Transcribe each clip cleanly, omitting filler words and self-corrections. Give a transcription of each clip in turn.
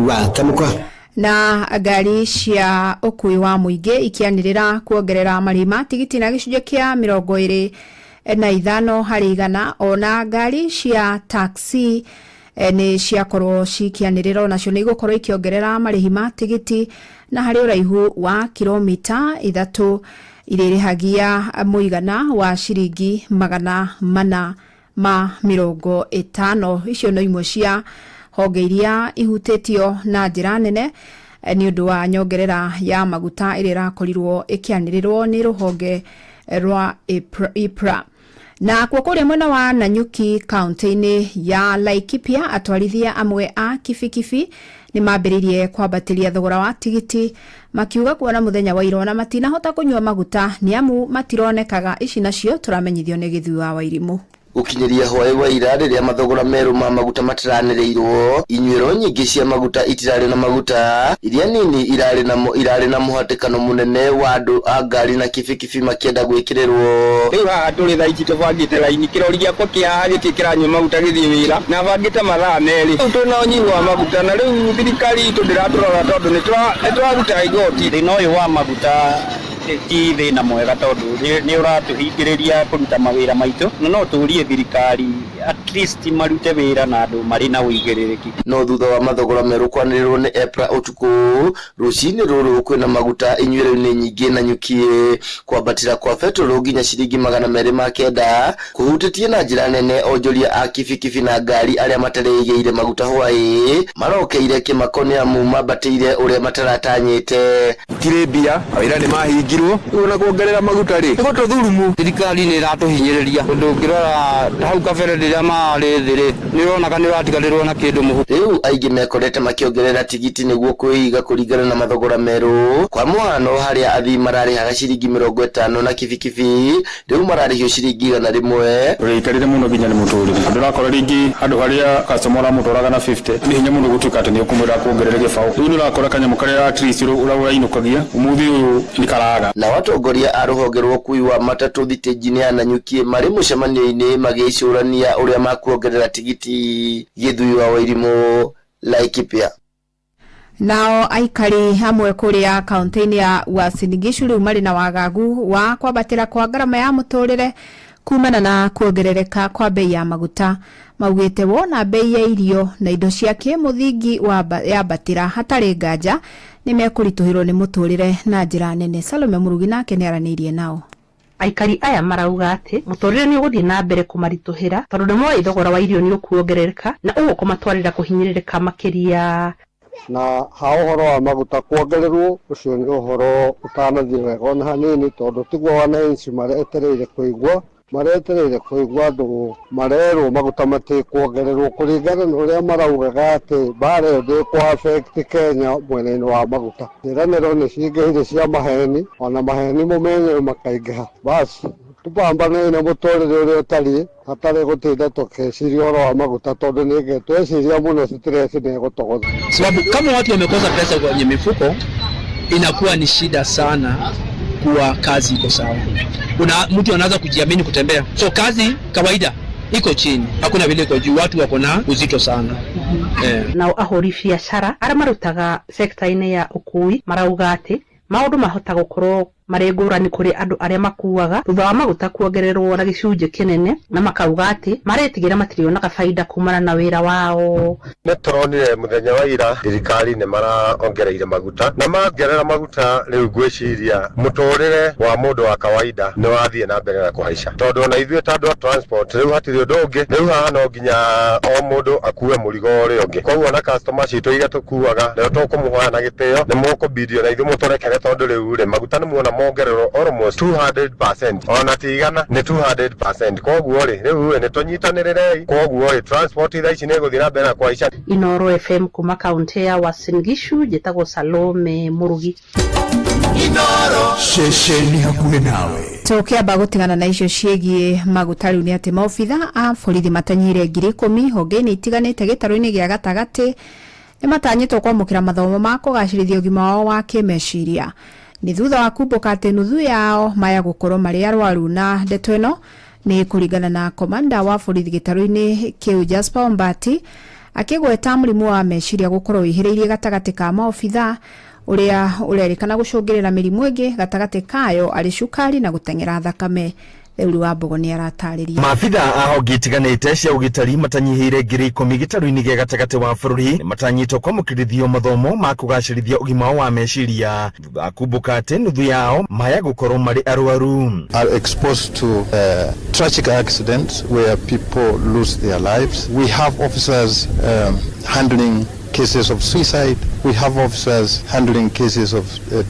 Wa Kamũkwa. Na ngari cia ũkui wa mũingĩ ikĩanĩrĩra kuongerera marĩhi ma tigiti na gĩcunjĩ kĩa 25 harĩ igana. Ona ngari cia taxi nĩ ciakorwo cikĩanĩrĩra onacio nĩ igũkorwo ikĩongerera marĩhi ma tigiti, na harĩ ũraihu wa kilomita 3 irĩrĩhagia mũigana wa ciringi 450. Icio no imwe cia honge iria ihutĩtio na njĩra nene nĩ ũndũ wa nyongerera ya maguta ĩrĩa ĩrakorirwo ĩkĩanĩrĩrwo nĩ rũhonge rwa EPRA. Na kuo kũrĩa mwena wa Nanyuki, kaunti-inĩ ya Laikipia, atwarithia amwe a kibikibi nĩ mambĩrĩirie kwambatĩria thogora wa tigiti, makiuga kuona mũthenya wa ira ona matinahota kũnyua maguta nĩ amu matironekaga. Ici nacio tũramenyithio nĩ Gĩthui wa Wairimũ. Gũkinyĩria hwaĩ wa ira, rĩrĩa mathogora merũ ma maguta mataranĩrĩirwo, inyuĩro nyingĩ cia maguta itirarĩ na maguta. Iria nini irarĩ namo irarĩ na mũhatĩkano mũnene wa andũ a ngari na kibikibi makĩenda gwĩkĩrĩrwo. Rĩu haha tũrĩ thaa ici tũbangĩte raini, kĩrori gĩakwa kĩ haha gĩkĩ kĩranyua maguta gĩthiĩ wĩra, na bangĩte mathaa 2. Rĩu twĩna ũnyihu wa maguta, na rĩu thirikari itũ ndĩratũrora tondũ nĩ tũraruta igoti. Thĩna ũyũ wa maguta ti thĩna mwega tondũ nĩ ũratũhingĩrĩria kũruta mawĩra maitũ, na no tũrie thirikari at least marute wĩra na andũ marĩ na ũigĩrĩrĩki. No thutha wa mathogora merũ kwanĩrĩrwo nĩ EPRA ũtukũ, rũcinĩ rũrũ kwĩna maguta inyuĩro-inĩ nyingĩ Nanyuki. Kwambatĩra kwa betũrũ nginya ciringi 209 kũhutĩtie na njĩra nene onjoria a kibikibi na ngari arĩa matarĩigĩire maguta hwaĩ marokeire kĩmako nĩ amu mambatĩire ũrĩa mataratanyĩte. Gũtirĩ mbia, mawĩra nĩ mahingirwo, rĩu ona kuongerera maguta rĩ, nĩ gũtũthurumu. Thirikari nĩ ĩratũhinyĩrĩria tondũ ũngĩrora hau kabere rĩrĩa marĩ thĩ rĩ, nĩ ũronaga nĩ ũratiganĩrwo na kĩndũ mũhuko. Rĩu aingĩ mekorete makĩongerera tigiti nĩguo kwĩiga kũringana na mathogora merũ. Kwa mũhano, harĩa athii mararĩhaga ciringi 50 na kibikibi, rĩu mararĩhio ciringi 100. Ũrĩikarĩre mũno nginya nĩ mũtũrĩre ndũrakora rĩngĩ handũ harĩa customer ũramũtwaraga na 50, nĩ hinya mũno gũtuĩka atĩ nĩ ũkũmwĩra kuongerere gĩbaũ. Rĩu nĩ ũrakora kanyamũ karĩa at least ũrainũkagia ũmũthĩ ũyũ nĩ karaga. Nao atongoria a rũhonge rwa ũkui wa matatũ thitĩnji-inĩ ya Nanyuki marĩ mũcemanio-inĩ magĩcũrania ũrĩa makuongerera tigiti. Gĩthui wa Wairimũ, Laikipia. Nao aikari amwe kũrĩa kaunti-inĩ ya Uasin Gishu rĩu marĩ na wagagu wa kwambatĩra kwa ngarama ya mũtũrĩre kumana na kuongerereka kwa bei ya maguta. Maugĩte wona bei ya irio na indo cia kĩmũthingi yambatĩra, hatarĩ nganja nĩ mekũritũhĩrwo nĩ mũtũrĩre na njĩra nene. Salome Mũrugi nake nĩ aranĩirie nao. Aikari aya marauga atĩ mũtũrĩre nĩ ũgũthiĩ na mbere kũmaritũhĩra tondũ nĩ moĩ thogora wa irio nĩ ũkuongerereka na ũguo kũmatwarĩra kũhinyĩrĩrĩka makĩria. Na ha ũhoro wa maguta kuongererwo, ũcio nĩ ũhoro ũtanathiĩ wega ona hanini, tondũ tiguo wananchi maretereire kũigua. Maretereire kũigua andũ marerwo maguta matikuongererwo, kũringana na ũrĩa maraugaga atĩ mbara ĩyo ndĩkũ affect Kenya mwena-inĩ wa maguta. Ciĩranĩro nĩ cingĩhire cia maheni, ona maheni mo menyewe makaingĩha. Basi tũpambanei na mũtũrĩre ũrĩa ũtariĩ hatarĩ gũtinda tũkĩciria ũhoro wa maguta, tondũ nĩngĩ tweciria mũno stress nĩ ĩgũtũgũtha. Sababu kama watu wamekosa pesa kwenye mifuko, inakuwa ni shida sana kuwa kazi iko sawa. Kuna mtu anaanza kujiamini kutembea, so kazi kawaida iko chini, hakuna vile iko juu, watu wako na uzito sana. Nao ahũri biacara arĩa marutaga sekta-inĩ ya ũkui marauga atĩ maũndũ mahota gũkorwo marĩ ngũrani kũrĩ andũ arĩa makuaga thutha wa maguta kuongererwo na gĩcunjĩ kĩnene, na makauga atĩ maretigĩra matirionaga baida kumana na wĩra wao. Nĩ tũronire mũthenya wa ira thirikari nĩ maraongereire maguta, na mongerera maguta rĩu ngwĩciria mũtũrĩre wa mũndũ wa kawaida nĩ wathiĩ na mbere na kũhaica, tondũ ona ithuĩ ta andũ a transport rĩu hatirĩ ũndũ ũngĩ. Rĩu haha no nginya o mũndũ akue mũrigo ũrĩa ũngĩ, koguo ona customer citũ iria tũkuaga nĩo tũkũmũhoya na gĩtĩo nĩ mũkũbidio na ithuĩ mũtũrekere, tondũ rĩu rĩ maguta nĩ muona mongererwo almost 200%, ona ti igana, nĩ 200%. Koguo rĩ rĩu rĩ nĩ tũnyitanĩrĩrei. Koguo rĩ transport thaa ici nĩ ĩgũthiĩ na mbere na kũhaica. Inoro FM kuma kaunti ya Uasin Gishu, njĩtagwo Salome Mũrugi. Ceceni hakuhĩ nawe. Tũkĩamba gũtigana na icio ciĩgiĩ maguta, rĩu nĩ atĩ maobitha a borithi matanyihire 10,000 honge-inĩ itiganĩte gĩtarũ-inĩ gĩa gatagatĩ nĩ matanyĩtwo kwamũkĩra mathomo ma kũgacĩrithia ũgima wao wa kĩmeciria, nĩ thutha wa kumbũka atĩ nuthu yao maya gũkorwo marĩ arwaru. Na ndeto ĩno nĩ kũringana na komanda wa borithi gĩtarũ-inĩ kĩu, Jasper Ombati. Akĩgweta mũrimũ wa meciria gũkorwo wĩhĩrĩirie gatagatĩ ka maobitha ũrĩa ũrerĩkana gũcũngĩrĩra mĩrimũ ĩngĩ gatagatĩ kayo arĩ cukari na gũteng'era thakame. Theuri wa Mbogo nĩ aratarĩria. Maabitha a honge itiganĩte cia ũgitĩri matanyihĩire 10,000 gĩtarũ-inĩ gĩa gatagatĩ wa bũrũri nĩmatanyĩtwo kwamũkĩrithio mathomo ma kũgacĩrithia ũgima wao wa meciria thutha wa kumbũka atĩ nuthu yao maya gũkorwo marĩ arwaru. Are exposed to tragic accidents where people lose their lives. We have officers handling cases of suicide. We have officers handling cases of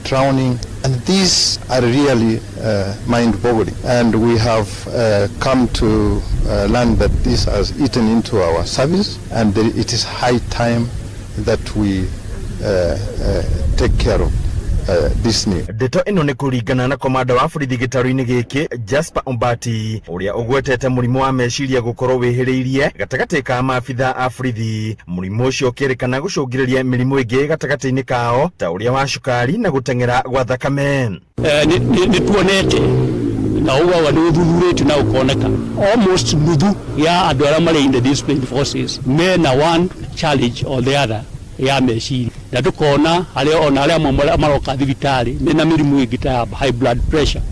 drowning. And these are really mind-boggling. And we have come to learn that this has eaten into our service, and that it is high time that we take care of this need. Ndeto ĩno nĩ kũringana na komanda wa borithi gĩtarũ-inĩ gĩkĩ Jasper Ombati ũrĩa ũgwetete mũrimũ wa meciria gũkorwo wĩhĩrĩirie gatagatĩ ka maabitha a borithi, mũrimũ ũcio ũkĩrĩkana gũcũngĩrĩria mĩrimũ ĩngĩ gatagatĩ-inĩ kao ta ũrĩa wa cukari na gũteng'era gwa thakame. Nĩ tuonete na ũguo nĩ ũthuthurĩtio na ũkoneka almost nuthu ya andũ arĩa marĩ in the disciplined forces mena one challenge or the other ya meciria, na tukona arĩa ona arĩa amwe maroka thibitarĩ mena mĩrimũ ĩngĩ ta ya high blood pressure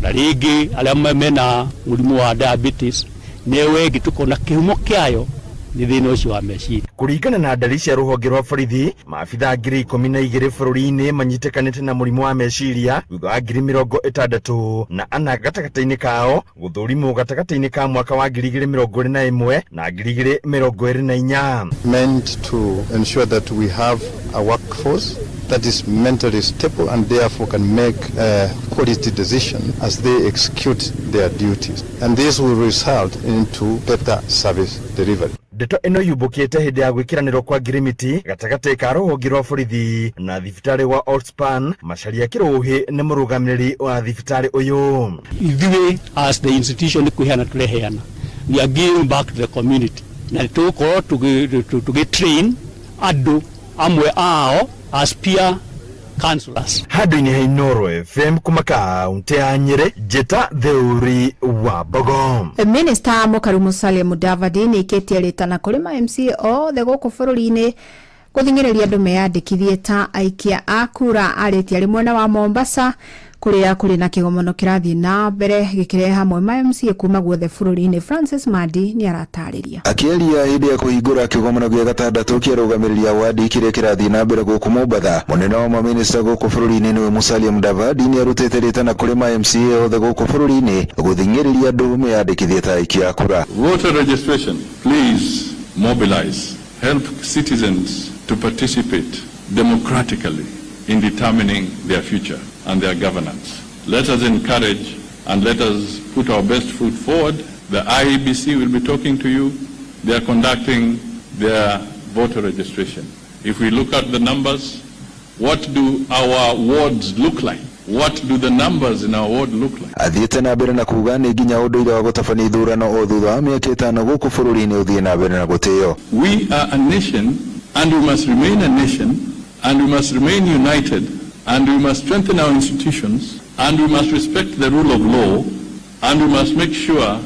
na rĩngĩ arĩa mena mũrimũ wa diabetes nĩyo ĩngĩ, tukona kĩhumo kĩayo nĩ thĩna ũcio wa meciria. Kũringana na ndari cia rũhonge rwa borithi, maabitha 12,000 bũrũri-inĩ manyitĩkanĩte na mũrimũ wa meciria thutha wa 64,000 gatagatĩ-inĩ kao gũthũrimwo gatagatĩ-inĩ ka mwaka wa 2021 na 2024. Meant to ensure that we have a workforce that is mentally stable and therefore can make a quality decision as they execute their duties. And this will result into better service delivery. Ndeto ĩno yumbũkĩte hĩndĩ ya gwĩkĩranĩrwo kwa ngirimiti gatagatĩ ka rũhonge rwa borithi na thibitarĩ wa Outspan. Macharia Kĩrũhĩ nĩ mũrũgamĩrĩri wa thibitarĩ ũyũ. Ithuĩ as the institution nĩ kwĩheana tũreheana, we are giving back to the community, na nĩ tũgũkorwo tũgĩ train andũ amwe ao as peer counselors. Handũ-inĩ ha Inooro FM kuma kaunti ya Nyĩrĩ, njĩta Theuri wa Mbogo. Minista Mũkaru Musalia Mudavadi nĩ ĩkĩtie rĩtana kũrĩ ma MCA othe gũkũ bũrũri-inĩ gũthing'ĩrĩria andũ meyandĩkithie ta aikia a kura. Arĩtie arĩ mwena wa Mombasa kũrĩa kũrĩ na kĩgomano kĩrathiĩ na mbere gĩkĩrehe hamwe ma MCA kuma guothe bũrũri-inĩ. Francis Mandi nĩ aratarĩria. Akĩaria hĩndĩ ya kũhingũra kĩgomano gĩa gatandatũ kĩa arũgamĩrĩri a wadi kĩrĩa kĩrathiĩ na mbere gũkũ Mombatha, mũnene wa mamĩnĩsta gũkũ bũrũri-inĩ nĩwe Musalia Mudavadi nĩ arutĩte rĩtana kũrĩ ma MCA othe gũkũ bũrũri-inĩ gũthing'ĩrĩria andũ meyandĩkithie ta aikia a kura. Voter registration, please mobilize, help citizens to participate democratically in determining their future and their governance. Let us encourage and let us put our best foot forward. The IEBC will be talking to you. They are conducting their voter registration. If we look at the numbers, what do our wards look like? What do the numbers in our ward look like? Athiĩte na mbere na kuga nĩ nginya ũndũire wa gũtabania ithurano o thutha wa mĩaka 5 gũkũ bũrũri-inĩ ũthiĩ na mbere na gũtĩo. We are a nation and we must remain a nation and we must remain united and we must strengthen our institutions and we must respect the rule of law and we must make sure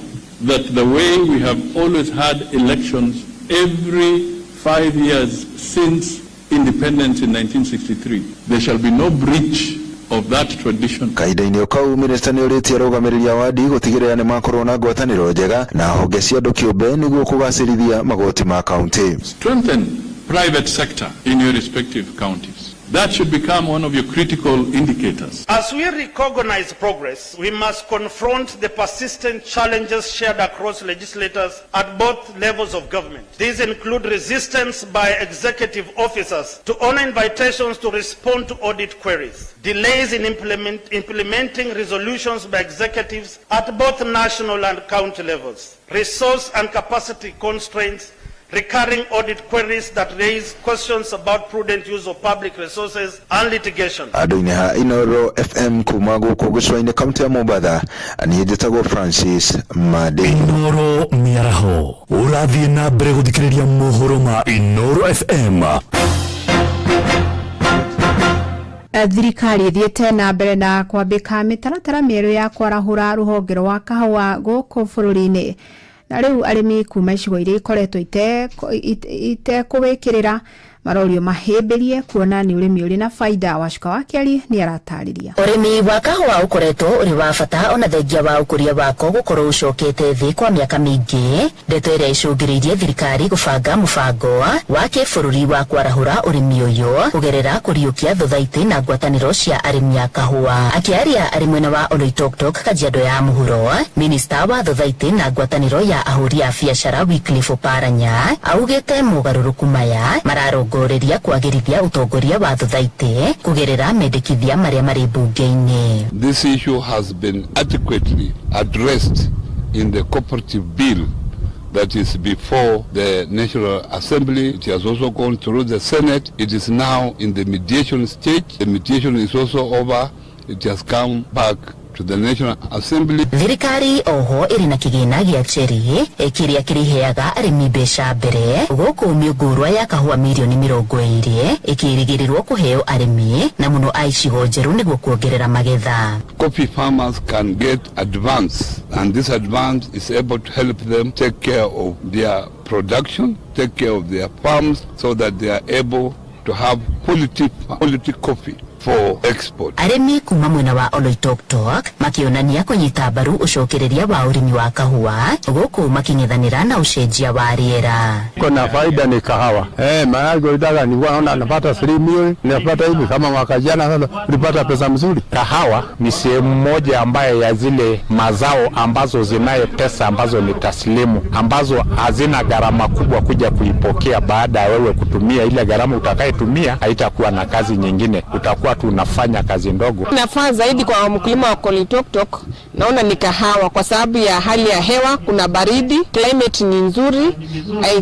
that the way we have always had elections every 5 years since independence in 1963, there shall be no breach of that tradition. Kahinda-inĩ o kau, minista nĩ ũrĩtie arũgamĩrĩri a wadi gũtigĩrĩra nĩ makorwo na ngwatanĩro njega na honge cia andũ kĩũmbe nĩguo kũgacĩrithia magoti ma kaunti. Strengthen private sector in your respective counties. That should become one of your critical indicators. As we recognize progress, we must confront the persistent challenges shared across legislators at both levels of government. These include resistance by executive officers to honor invitations to respond to audit queries, delays in implementing resolutions by executives at both national and county levels, resource and capacity constraints, recurring audit queries that raise questions about prudent use of public resources and litigation. Andũ-inĩ ha Inooro FM kuma gũkũ gĩcũa-inĩ kaunti ya Mombatha, niĩ njĩtagwo Francis Mandi. Inooro mĩaraho ũrathiĩ na mbere gũthikĩrĩria mohoro ma Inooro FM. Thirikari ĩthiĩte na mbere na kwambĩka mĩtaratara mĩerũ ya kwarahũra rũhonge rwa kahũa gũkũ bũrũri-inĩ. Na rĩu arĩmi kuma icigo iria ikoretwo itekũwĩkĩrĩra marorio mahĩmbĩrie kuona nĩ ũrĩmi ũrĩ na baida. Wacuka wa Kĩari nĩ aratarĩria. Ũrĩmi wa kahũa ũkoretwo ũrĩ wa bata ona thengia wa ũkũria wako gũkorwo ũcokete thĩ kwa mĩaka mĩingĩ, ndeto ĩrĩa ĩcũngĩrĩirie thirikari gũbanga mũbango wa kĩbũrũri wa kwarahũra ũrĩmi ũyũ kũgerera kũriũkia thothaitĩ na ngwatanĩro cia arĩmi a kahũa. Akĩaria arĩ mwena wa Oloitoktok, Kajiado ya mũhuro, minista wa thothaitĩ na ngwatanĩro ya ahũri a biacara Wycliffe Oparanya augĩte mogarũrũku maya mararongoreria kwagĩrithia ũtongoria wa thothaitĩ kũgerera mendekithia marĩa marĩ mbunge-inĩ. This issue has been adequately addressed in the cooperative bill that is before the National Assembly. It has also gone through the Senate. It is now in the mediation stage. The mediation is also over. It has come back to the National Assembly. Thirikari oho ĩrĩ na kĩgĩna gĩa Cherry kĩrĩa kĩrĩheaga arĩmi mbeca mbere gũkũ mĩũngũrwa ya kahũa mirioni 20 ĩkĩrĩgĩrĩrwo kũheo arĩmi na mũno a icigo njerũ nĩguo kuongerera magetha. Coffee farmers can get advance, and this advance is able to help them take care of their production, take care of their farms, so that they are able to have quality coffee for export. Arĩmi kuma mwena wa Oloitoktok makĩonania kũnyita mbaru ũcokereria wa ũrĩmi wa kahũa gũkũ makĩng'ethanĩra na ũcenjia wa rĩera. Kuna faida ni kahawa. Maana ndio nilikuwa naona napata 3 milioni, napata hivi kama mwaka jana sasa nilipata pesa mzuri. Kahawa ni sehemu moja ambayo ya zile mazao ambazo zinaye pesa ambazo ni taslimu, ambazo hazina gharama kubwa kuja kuipokea baada ya wewe kutumia. Ile gharama utakayetumia haitakuwa na kazi nyingine, utakuwa tunafanya kazi ndogo. Nafaa zaidi kwa mkulima wa Oloitoktok naona ni kahawa kwa sababu ya hali ya hewa, kuna baridi, climate ni nzuri,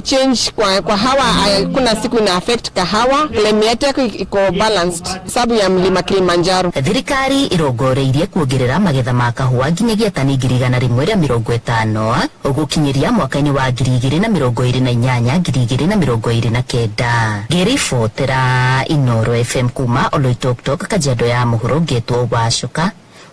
change kwa kahawa, kuna siku ina affect kahawa, climate yake iko balanced sababu ya mlima Kilimanjaro. Thirikari irongoreirie kuongerera magetha ma kahũa nginyagia tani 150,000 ũgũkinyĩria mwaka-inĩ wa 2028 2029. Ngĩribotera Inooro FM kuma Oloitoktok, Kajiado ya mũhuro, ngetwo Wacuka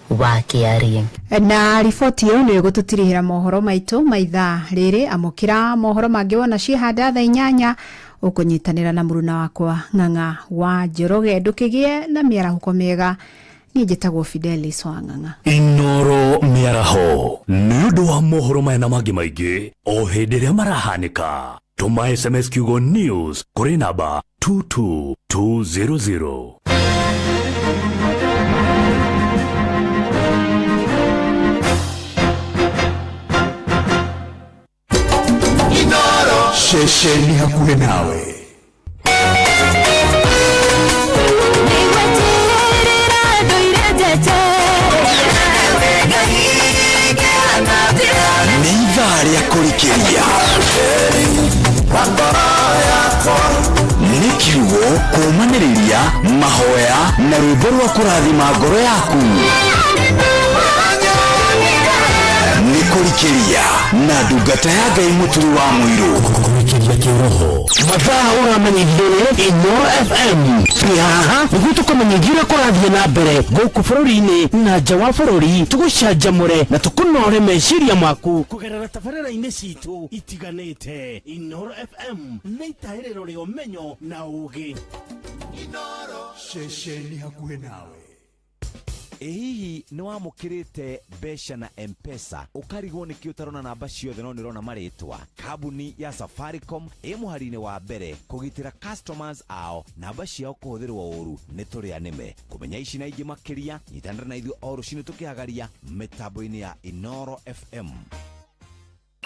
wa Kĩari. Na riboti ĩyo nĩyo ĩgũtũtirihĩra mohoro maitũ ma ithaa rĩrĩ. Amũkĩra mohoro mangĩ wona ciĩhanda thaa 8 ũkũnyitanĩra na mũruna wakwa Ng'ang'a wa Njoroge. Ndũkĩgĩe na mĩarahũko mĩega. Niĩ njĩtagwo Fidelis wa Ng'ang'a. Inooro mĩaraho nĩ ũndũ wa mohoro maya na mangĩ maingĩ o hĩndĩ ĩrĩa marahanĩka. Tũma SMS kiugo news kũrĩ namba 22200. Ceceni hakuhĩ nawe. Nĩ ithaa rĩa kũrikĩria, nĩ kiugo kũũmanĩrĩria, mahoya na rwĩmbo rwa kũrathima ngoro yaku. Nĩ kũrikĩria na ndungata ya Ngai Mũturi wa Mũirũ. Kũrikĩria kĩroho mathaa ũramenyithio nĩ Inooro FM. Twĩ haha nĩguo tũkũmenyithie ũrĩa kũrathiĩ na mbere gũkũ bũrũri-inĩ na nja wa bũrũri, tũgũcanjamũre na tũkũnore meciria maku kũgerera tabarĩra-inĩ citũ itiganĩte. Inooro FM nĩ itahĩrĩro rĩa ũmenyo na ũũgĩ. Ceceni hakuhĩ nawe. Ĩ hihi nĩ wamũkĩrĩte mbeca na M-Pesa ũkarigwo nĩkĩ ũtarona namba ciothe no nĩũrona marĩtwa? Kambuni ya Safaricom ĩ mũhari-inĩ wa mbere kũgitĩra customers ao namba ciao kũhũthĩrwo ũru nĩ tũrĩa nĩme. Kũmenya ici na ingĩ makĩria, nyitanĩra na ithuĩ o rũcinĩ tũkĩhagaria mĩtambo-inĩ ya Inooro FM.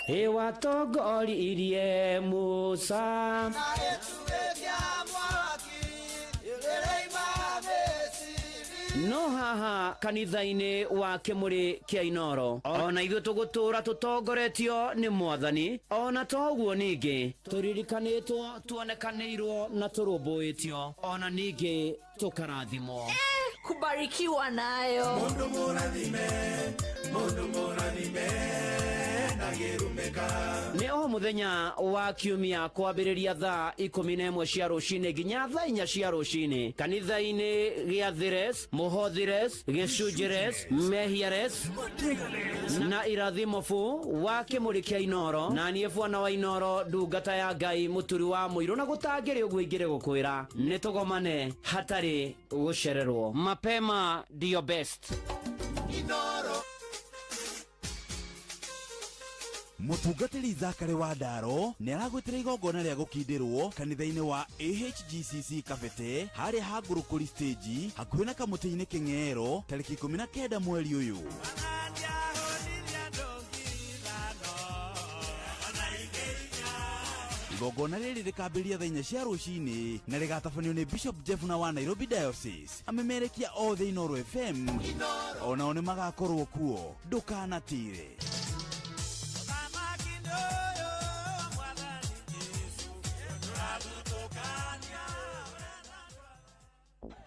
Ĩwatongoririe Musa no haha kanitha-inĩ wa kĩmũrĩ kĩa Inooro ona ithuĩ tũgũtũra tũtongoretio nĩ Mwathani, ona toguo ningĩ tũririkanĩtwo, tuonekanĩirwo na tũrũmbũĩtio, ona ningĩ tũkarathimwo. Kubarikiwa nayo. Mundu mũrathime, mundu mũrathime. Nĩ o mũthenya wa kiumia kwambĩrĩria thaa 11 cia rũcinĩ nginya thaa 4 cia rũcinĩ kanitha-inĩ gĩa Thires, Mũhothires, Gĩcunjĩres, Mehiares na Irathimobu wa Kĩmũrĩ kĩa Inoro na niĩ bwana wa Inoro ndungata ya Ngai mũturi wa mũirũ na gũtangĩrĩ ũguo ingĩrĩ gũkwĩra nĩ tũgomane hatarĩ gũcererwo. Mapema ndio best. Mũtungatĩri Zakari wa Ndaro nĩ aragwĩtĩra igongona rĩa gũkindĩrwo kanitha-inĩ wa AHGCC Kabete harĩa ha Ngũrũkũri stage hakuhĩ na kamũtĩ-inĩ Kĩng'ero tarĩki 19 mweri ũyũ. Igongona rĩrĩ rĩkambĩrĩria thaa 4 cia rũcinĩ na rĩgatabanio nĩ Bishop Jeffuna wa Nairobi Diocese, amemerekia othe Inooro FM onao nĩ magakorwo kuo. Ndũkanatire.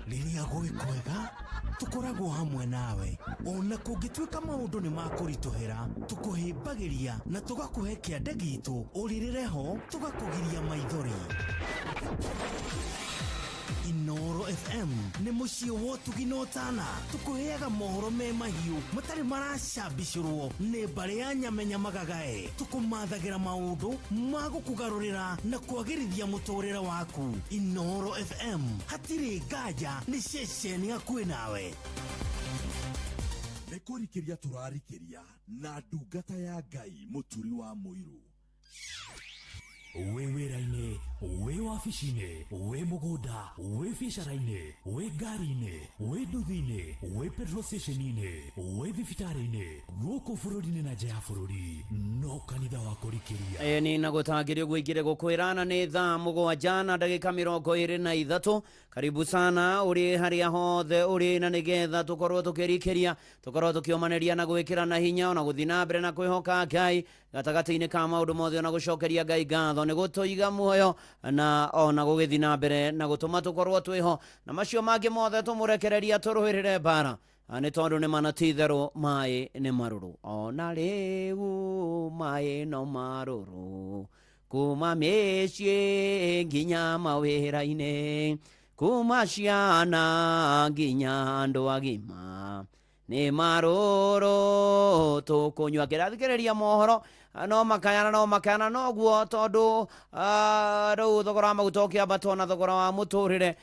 Rĩrĩa gwĩ kwega tũkoragwo hamwe nawe ona kũngĩtuĩka maũndũ nĩ makũritũhĩra tũkũhĩmbagĩria na tũgakũhe kĩande gitũ ũrĩrĩre ho tũgakũgiria maithori. Inooro FM nĩ mũciĩ wa ũtugi na ũtana tũkũheaga mohoro me mahiũ matarĩ maracambicũrwo nĩ mbarĩ ya nyamenya magagae tũkũmathagĩra maũndũ ma gũkũgarũrĩra na kwagĩrithia mũtũrĩre waku. Inooro FM hatirĩ nganja nĩ ceceni hakuhĩ nawe. Nĩ kũrikĩria tũrarikĩria na ndungata ya Ngai mũturi wa mũirũ. Wĩ wĩra-inĩ, wĩ wabici-inĩ, wĩ mũgũnda, wĩ biacara-inĩ, wĩ ngari-inĩ, wĩ nduthi-inĩ, wĩ petrol station-inĩ, wĩ thibitarĩ-inĩ, gũkũ bũrũri-inĩ na nja ya bũrũri, no kanitha wa kũrikĩria. Ĩni na gũtangĩrĩ ũguo ingĩrĩ gũkwĩrana nĩ thaa 7 na ndagĩka 23. Karibu sana ũrĩ harĩa hothe ũrĩ na nĩgetha tũkorwo tũkĩrikĩria, tũkorwo tũkĩũmanĩria na gwĩkĩra na hinya ona gũthiĩ na mbere na kwĩhoka Ngai gatagatĩ-inĩ ka maũndũ mothe ona gũcokeria Ngai ngatho nĩ gũtũiga muoyo na ona gũgĩthiĩ na mbere na gũtũma tũkorwo twĩho na macio mangĩ mothe tũmũrekereria tũrũĩrĩre mbara nĩ tondũ nĩ mana ti itherũ maĩ nĩ marũrũ ona rĩu maĩ no marũrũ kuma mĩciĩ nginya mawĩra-inĩ kuma ciana nginya andũ agima nĩ marũrũ tũkũnyua. Kĩrathikĩrĩria mohoro no makayana noguo tondũ rĩu thogora wa maguta ũkĩambatwo na thogora wa mũtũrĩre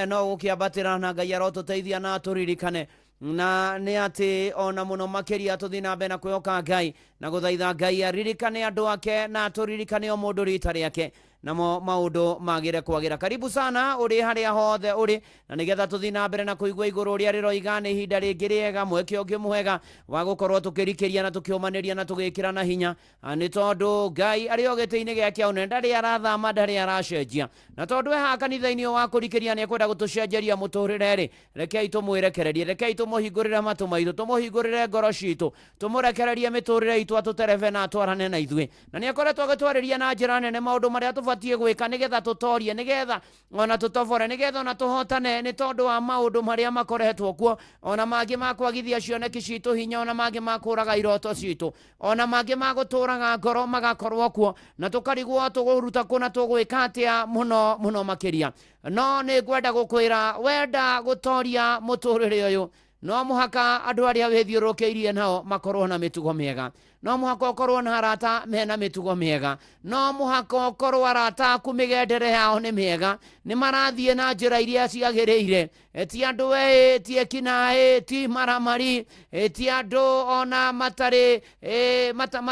no gũkĩambatĩra na Ngai arotũteithia na atũririkane na nĩ atĩ ona mũno makĩria tũthiĩ na mbere na kwĩhoka Ngai na gũthaitha Ngai aririkane andũ ake na atũririkane o mũndũ rita rĩake namo maũndũ magĩre kwagĩra. Karibu sana ũrĩ harĩa hothe ũrĩ na nĩgetha tũthiĩ na mbere na kũigua igũrũ ũrĩa rĩroiga nĩ ihinda rĩngĩ rĩega mweke ũngĩ mwega wa gũkorwo tũkĩrikĩria na tũkĩũmanĩria na tũgĩkĩra na hinya nĩ tondũ Ngai arĩ o gĩtĩ-inĩ gĩake ũnene ndarĩ arathama ndarĩ aracenjia na tondũ ehaha kanitha-inĩ wa kũrikĩria nĩ ekwenda gũtũcenjeria mũtũrĩre rĩ rekei tũmwĩrekererie rekei tũmũhingũrĩre matũ maitũ tũmũhingũrĩre ngoro citũ tũmũrekererie mĩtũrĩre itũ atũterebe na atwarane na ithuĩ na nĩ akoretwo agĩtwarĩria na njĩra nene maũndũ marĩa tũbatiĩ gwĩka nĩgetha tũtorie nĩgetha ona tũtobore nĩgetha ona tũhotane nĩ tondũ wa maũndũ marĩa makoretwo kuo ona mangĩ ma kwagithia cioneki citũ hinya ona mangĩ ma kũraga iroto citũ ona mangĩ ma gũtũraga ngoro magakorwo kuo na tũkarigwo tũgũruta kũ na tũgwĩka atĩa mũno mũno makĩria. No nĩ ngwenda gũkwĩra wenda gũtoria mũtũrĩre ũyũ no mũhaka andũ arĩa wĩthiũrũrũkĩirie nao makorwo na mĩtugo mĩega no mũhaka ũkorwo na arata mena mĩtugo mĩega no mũhaka ũkorwo arata aku mĩgendere yao nĩ mĩega nĩ marathiĩ na njĩra iria ciagĩrĩire ti andũ eĩ ti ekinaĩ ti maramari ti andũ ona matarĩ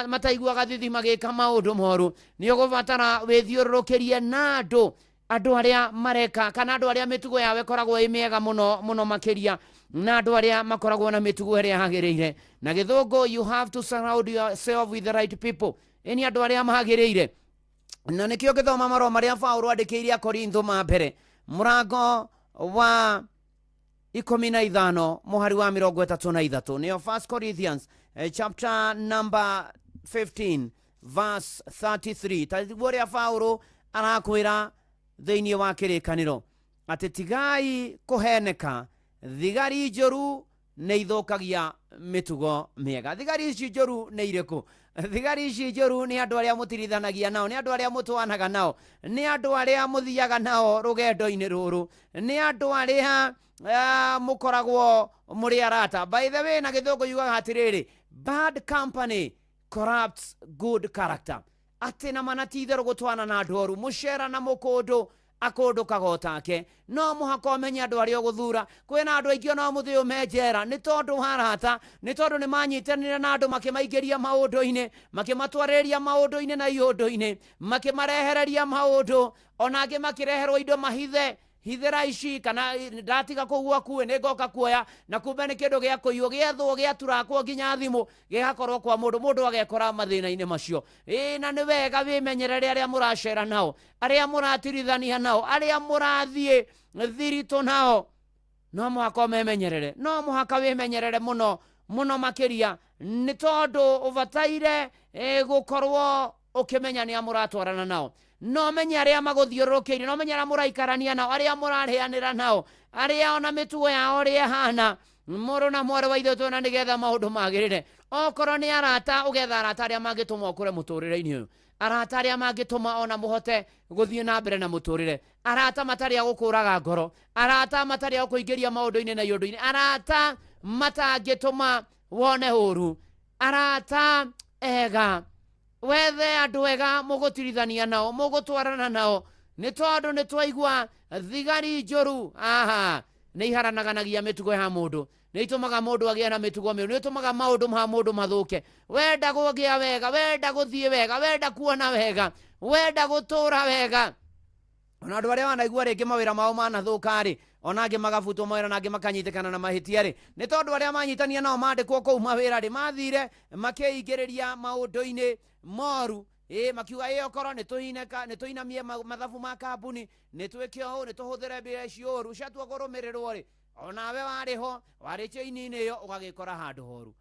mataiguaga thithi magĩka maũndũ moru. Nĩ ũgũbatara wĩthiũrũrũkĩrie na andũ arĩa mareka kana andũ arĩa mĩtugo yao ĩkoragwo ĩ mĩega mũno mũno makĩria na andũ arĩa makoragwo na mĩtugo ĩrĩa yagĩrĩire. Na gĩthũngũ, you have to surround yourself with the right people, ĩni andũ arĩa magĩrĩire. Na nĩkĩo ngĩthoma marũa marĩa Paũlũ andĩkĩire Akorintho ma mbere mũrango wa 15 mũhari wa 33 nĩyo 1 Corinthians chapter number 15 verse 33 taguo ũrĩa Paũlũ arakwĩra thĩinĩ wa kĩrĩkanĩro atĩ tigai kũheneka thigari njũru nĩ ithũkagia mĩtugo mĩega. Thigari ici njũru nĩ irĩkũ? Thigari ici njũru nĩ andũ arĩa mũtirithanagia nao, nĩ andũ arĩa mũtwanaga nao, nĩ andũ arĩa mũthiaga nao rũgendo-inĩ rũrũ, nĩ andũ arĩa mũkoragwo mũrĩ arata. By the way, na gĩthũngũ yugaga atĩrĩrĩ, bad company corrupts good character. Atĩ na mana ti itherũ gũtwana na andũ oru, mũcera na mũkũndũ akũndũkaga o take. No mũhaka ũmenye andũ arĩa ũgũthura. Kwĩna andũ aingĩ ona ũmũthĩ ũyũ me njera nĩ tondũ wa arata, nĩ tondũ nĩ manyitanĩire na andũ makĩmaingĩria maũndũ-inĩ, makĩmatwarĩrĩria maũndũ-inĩ na iũndũ-inĩ, makĩmarehereria maũndũ, ona angĩ makĩreherwo indo mahithe. Hithĩra ici kana ndatiga kũu gwaku nĩ ngoka kuoya, na kumbe nĩ kĩndũ gĩa kũiywo, gĩethwo, gĩaturakwo nginya thimũ, gĩgakorwo kwa mũndũ, mũndũ agekora mathĩna-inĩ macio. Ĩĩ, na nĩ wega wĩmenyerere arĩa mũracera nao, arĩa mũratirithania nao, arĩa mũrathiĩ thiritũ nao. No mũhaka ũmemenyerere, no mũhaka wĩmenyerere mũno mũno makĩria, nĩ tondũ ũbataire gũkorwo ũkĩmenya nĩ a mũratwarana nao. No menye arĩa magũthiũrũrũkĩirie, no menye arĩa mũraikarania nao, arĩa mũrarĩanĩra nao, arĩa ona mĩtugo yao ũrĩa ĩhana. Mũrũ na mwarĩ wa ithe witũ, na nĩgetha maũndũ magĩrĩre. Okorwo nĩ arata, ũgetha arata arĩa mangĩtũma ũkũre mũtũrĩre-inĩ ũyũ, arata arĩa mangĩtũma ona mũhote gũthiĩ na mbere na mũtũrĩre, arata matarĩ a gũkũraga ngoro, arata matarĩ a gũkũingĩria maũndũ-inĩ na iũndũ-inĩ, arata matangĩtũma wone ũru, arata ega. Wethe andũ ega mũgũtirithania nao, mũgũtwarana nao, nĩ tondũ nĩ twaigua thigari njũru aha nĩ iharanaganagia mĩtugo ya mũndũ, nĩ itũmaga mũndũ agĩe na mĩtugo mĩũru, nĩ itũmaga maũndũ ma mũndũ mathũke. Wenda kũgĩa wega, wenda gũthiĩ wega, wenda kuona wega, wenda gũtũra wega. Ona andũ arĩa wanaigua rĩngĩ mawĩra mao manathũka rĩ, ona angĩ magabutwo mawĩra na angĩ makanyitĩkana na mahĩtia rĩ, nĩ tondũ arĩa manyitania nao mandĩkwo kũu mawĩra rĩ, mathire makĩingĩrĩria maũndũ-inĩ moru. Ĩ, makiuga ĩ okorwo nĩ tũhineka, nĩ tũinamie mathabu ma kambuni, nĩ twĩke ũũ, nĩ tũhũthĩre mbia ici ũru, ciatua kũrũmĩrĩrwo rĩ, onawe warĩ ho, warĩ chain-inĩ ĩyo, ũgagĩkora handũ horu.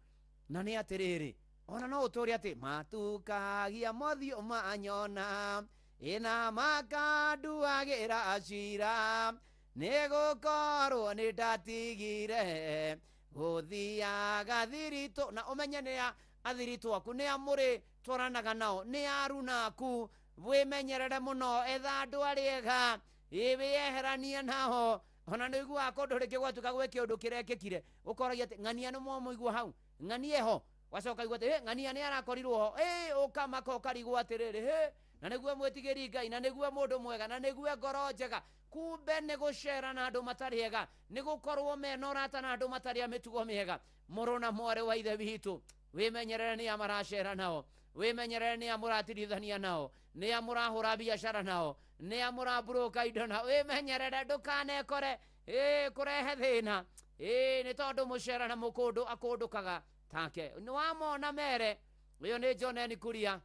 Na nĩ atĩrĩrĩ, ona no ũtũre atĩ matukagia mothiũ manyona, ĩna makanduagĩra cira, nĩ gũkorwo nĩ ndatigire gũthiaga thiritũ. Na ũmenye nĩ a athiritũ aku, nĩ a mũrĩ twaranaga nao, nĩ aruna aku, wĩmenyerere mũno, etha andũ arĩa ega, ĩ wĩyeheranie nao. Ona nĩ ũiguaga kũndũ rĩngĩ gwatuĩka gwĩ kĩũndũ kĩrekĩkire, ũkoragia atĩ ng'ania nĩ mwamũigua hau, ng'ania ho, wacoka igua atĩ ng'ania nĩ arakorirwo ho, ĩ ũkamaka ũkarigwo atĩrĩrĩ, hĩ, na nĩguo mwĩtigĩri Ngai, na nĩguo mũndũ mwega, na nĩguo ngoro njega. Kumbe nĩ gũcera na andũ matarĩ ega, nĩ gũkorwo mena ũrata na andũ matarĩ a mĩtugo mĩega. Mũrũ na mwarĩ wa ithe witũ, wĩmenyerere nĩ a maracera nao, wĩmenyerere nĩ a mũratirithania nao, nĩ a mũrahũra biacara nao, nĩ a mũramburuka indo nao. Wĩmenyerere ndũkanekore ĩ kũrehe thĩna, ĩ nĩ tondũ mũcera na mũkũndũ akũndũkaga take. Nĩ wamona mere, ũyũ nĩ John N. Kuria.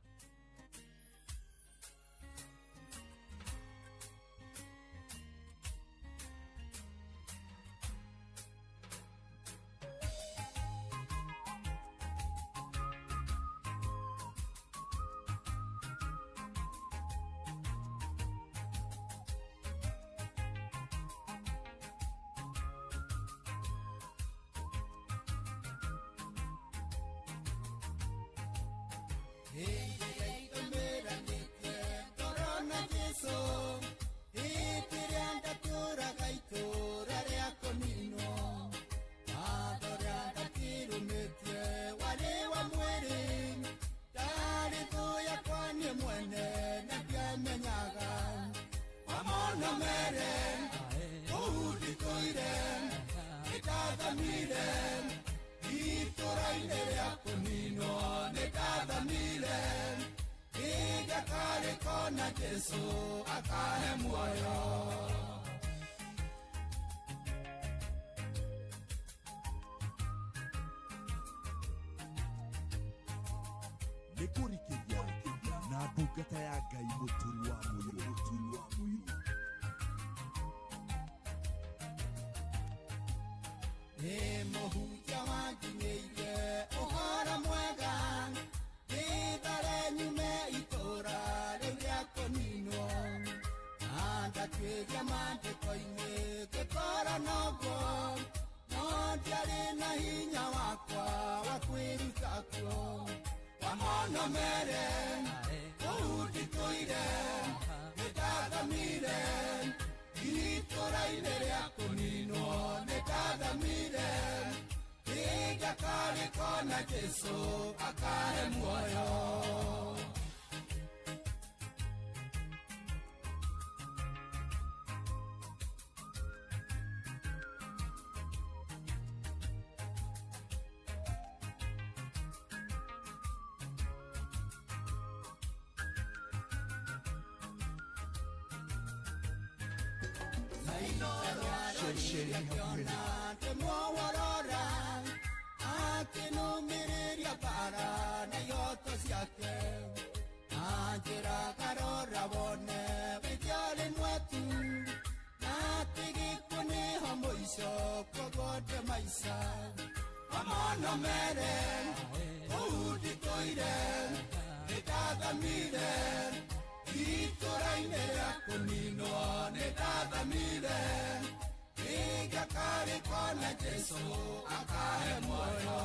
Na ndungata ya Ngai mũturi wa mũirũ. Nĩ mũhunjia wanginyĩire ũhoro mwega, ndĩthare nyume itũũra rĩu rĩa kũninwo. Na ndatuĩria maandĩko-inĩ ngĩkora noguo, no ndiarĩ na hinya wakwa wa kwĩruta kuo. Wamonomere kũu nditũire nĩndathamire itũra-inĩ rĩa kũninwo nĩndathamire Nĩngakarĩkona Jesũ akahe muoyo. Ndĩmũworora akĩnũmĩrĩria bara na ihoto ciake anjĩraga rora wone wĩthiarĩ mwetu na atĩ gĩkuũ nĩho mũico kwoguo ndĩ maica Wamonomere kũu nditũire nĩndathamire itũra-inĩ rĩa kũninwo nĩndathamire Nĩngakarĩkona Jesũ akahe muoyo.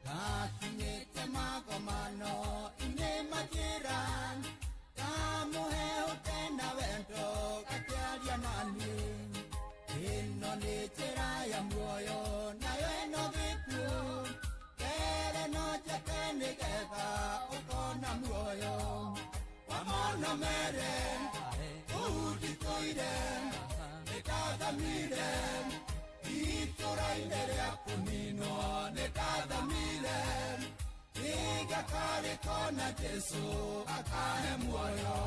Ndakinyĩte magomano-inĩ manjĩra ndamũhe ũte na wendo gakĩaria naniĩ ĩno nĩ njĩra ya muoyo nayo ĩno gĩkuũ mbere no njeke nĩgetha ũkona muoyo Wamonomere kũu nditũire nĩndathamire itũra-inĩ rĩa kũninwo nĩndathamire Nĩngakarĩkona Jesũ akahe muoyo.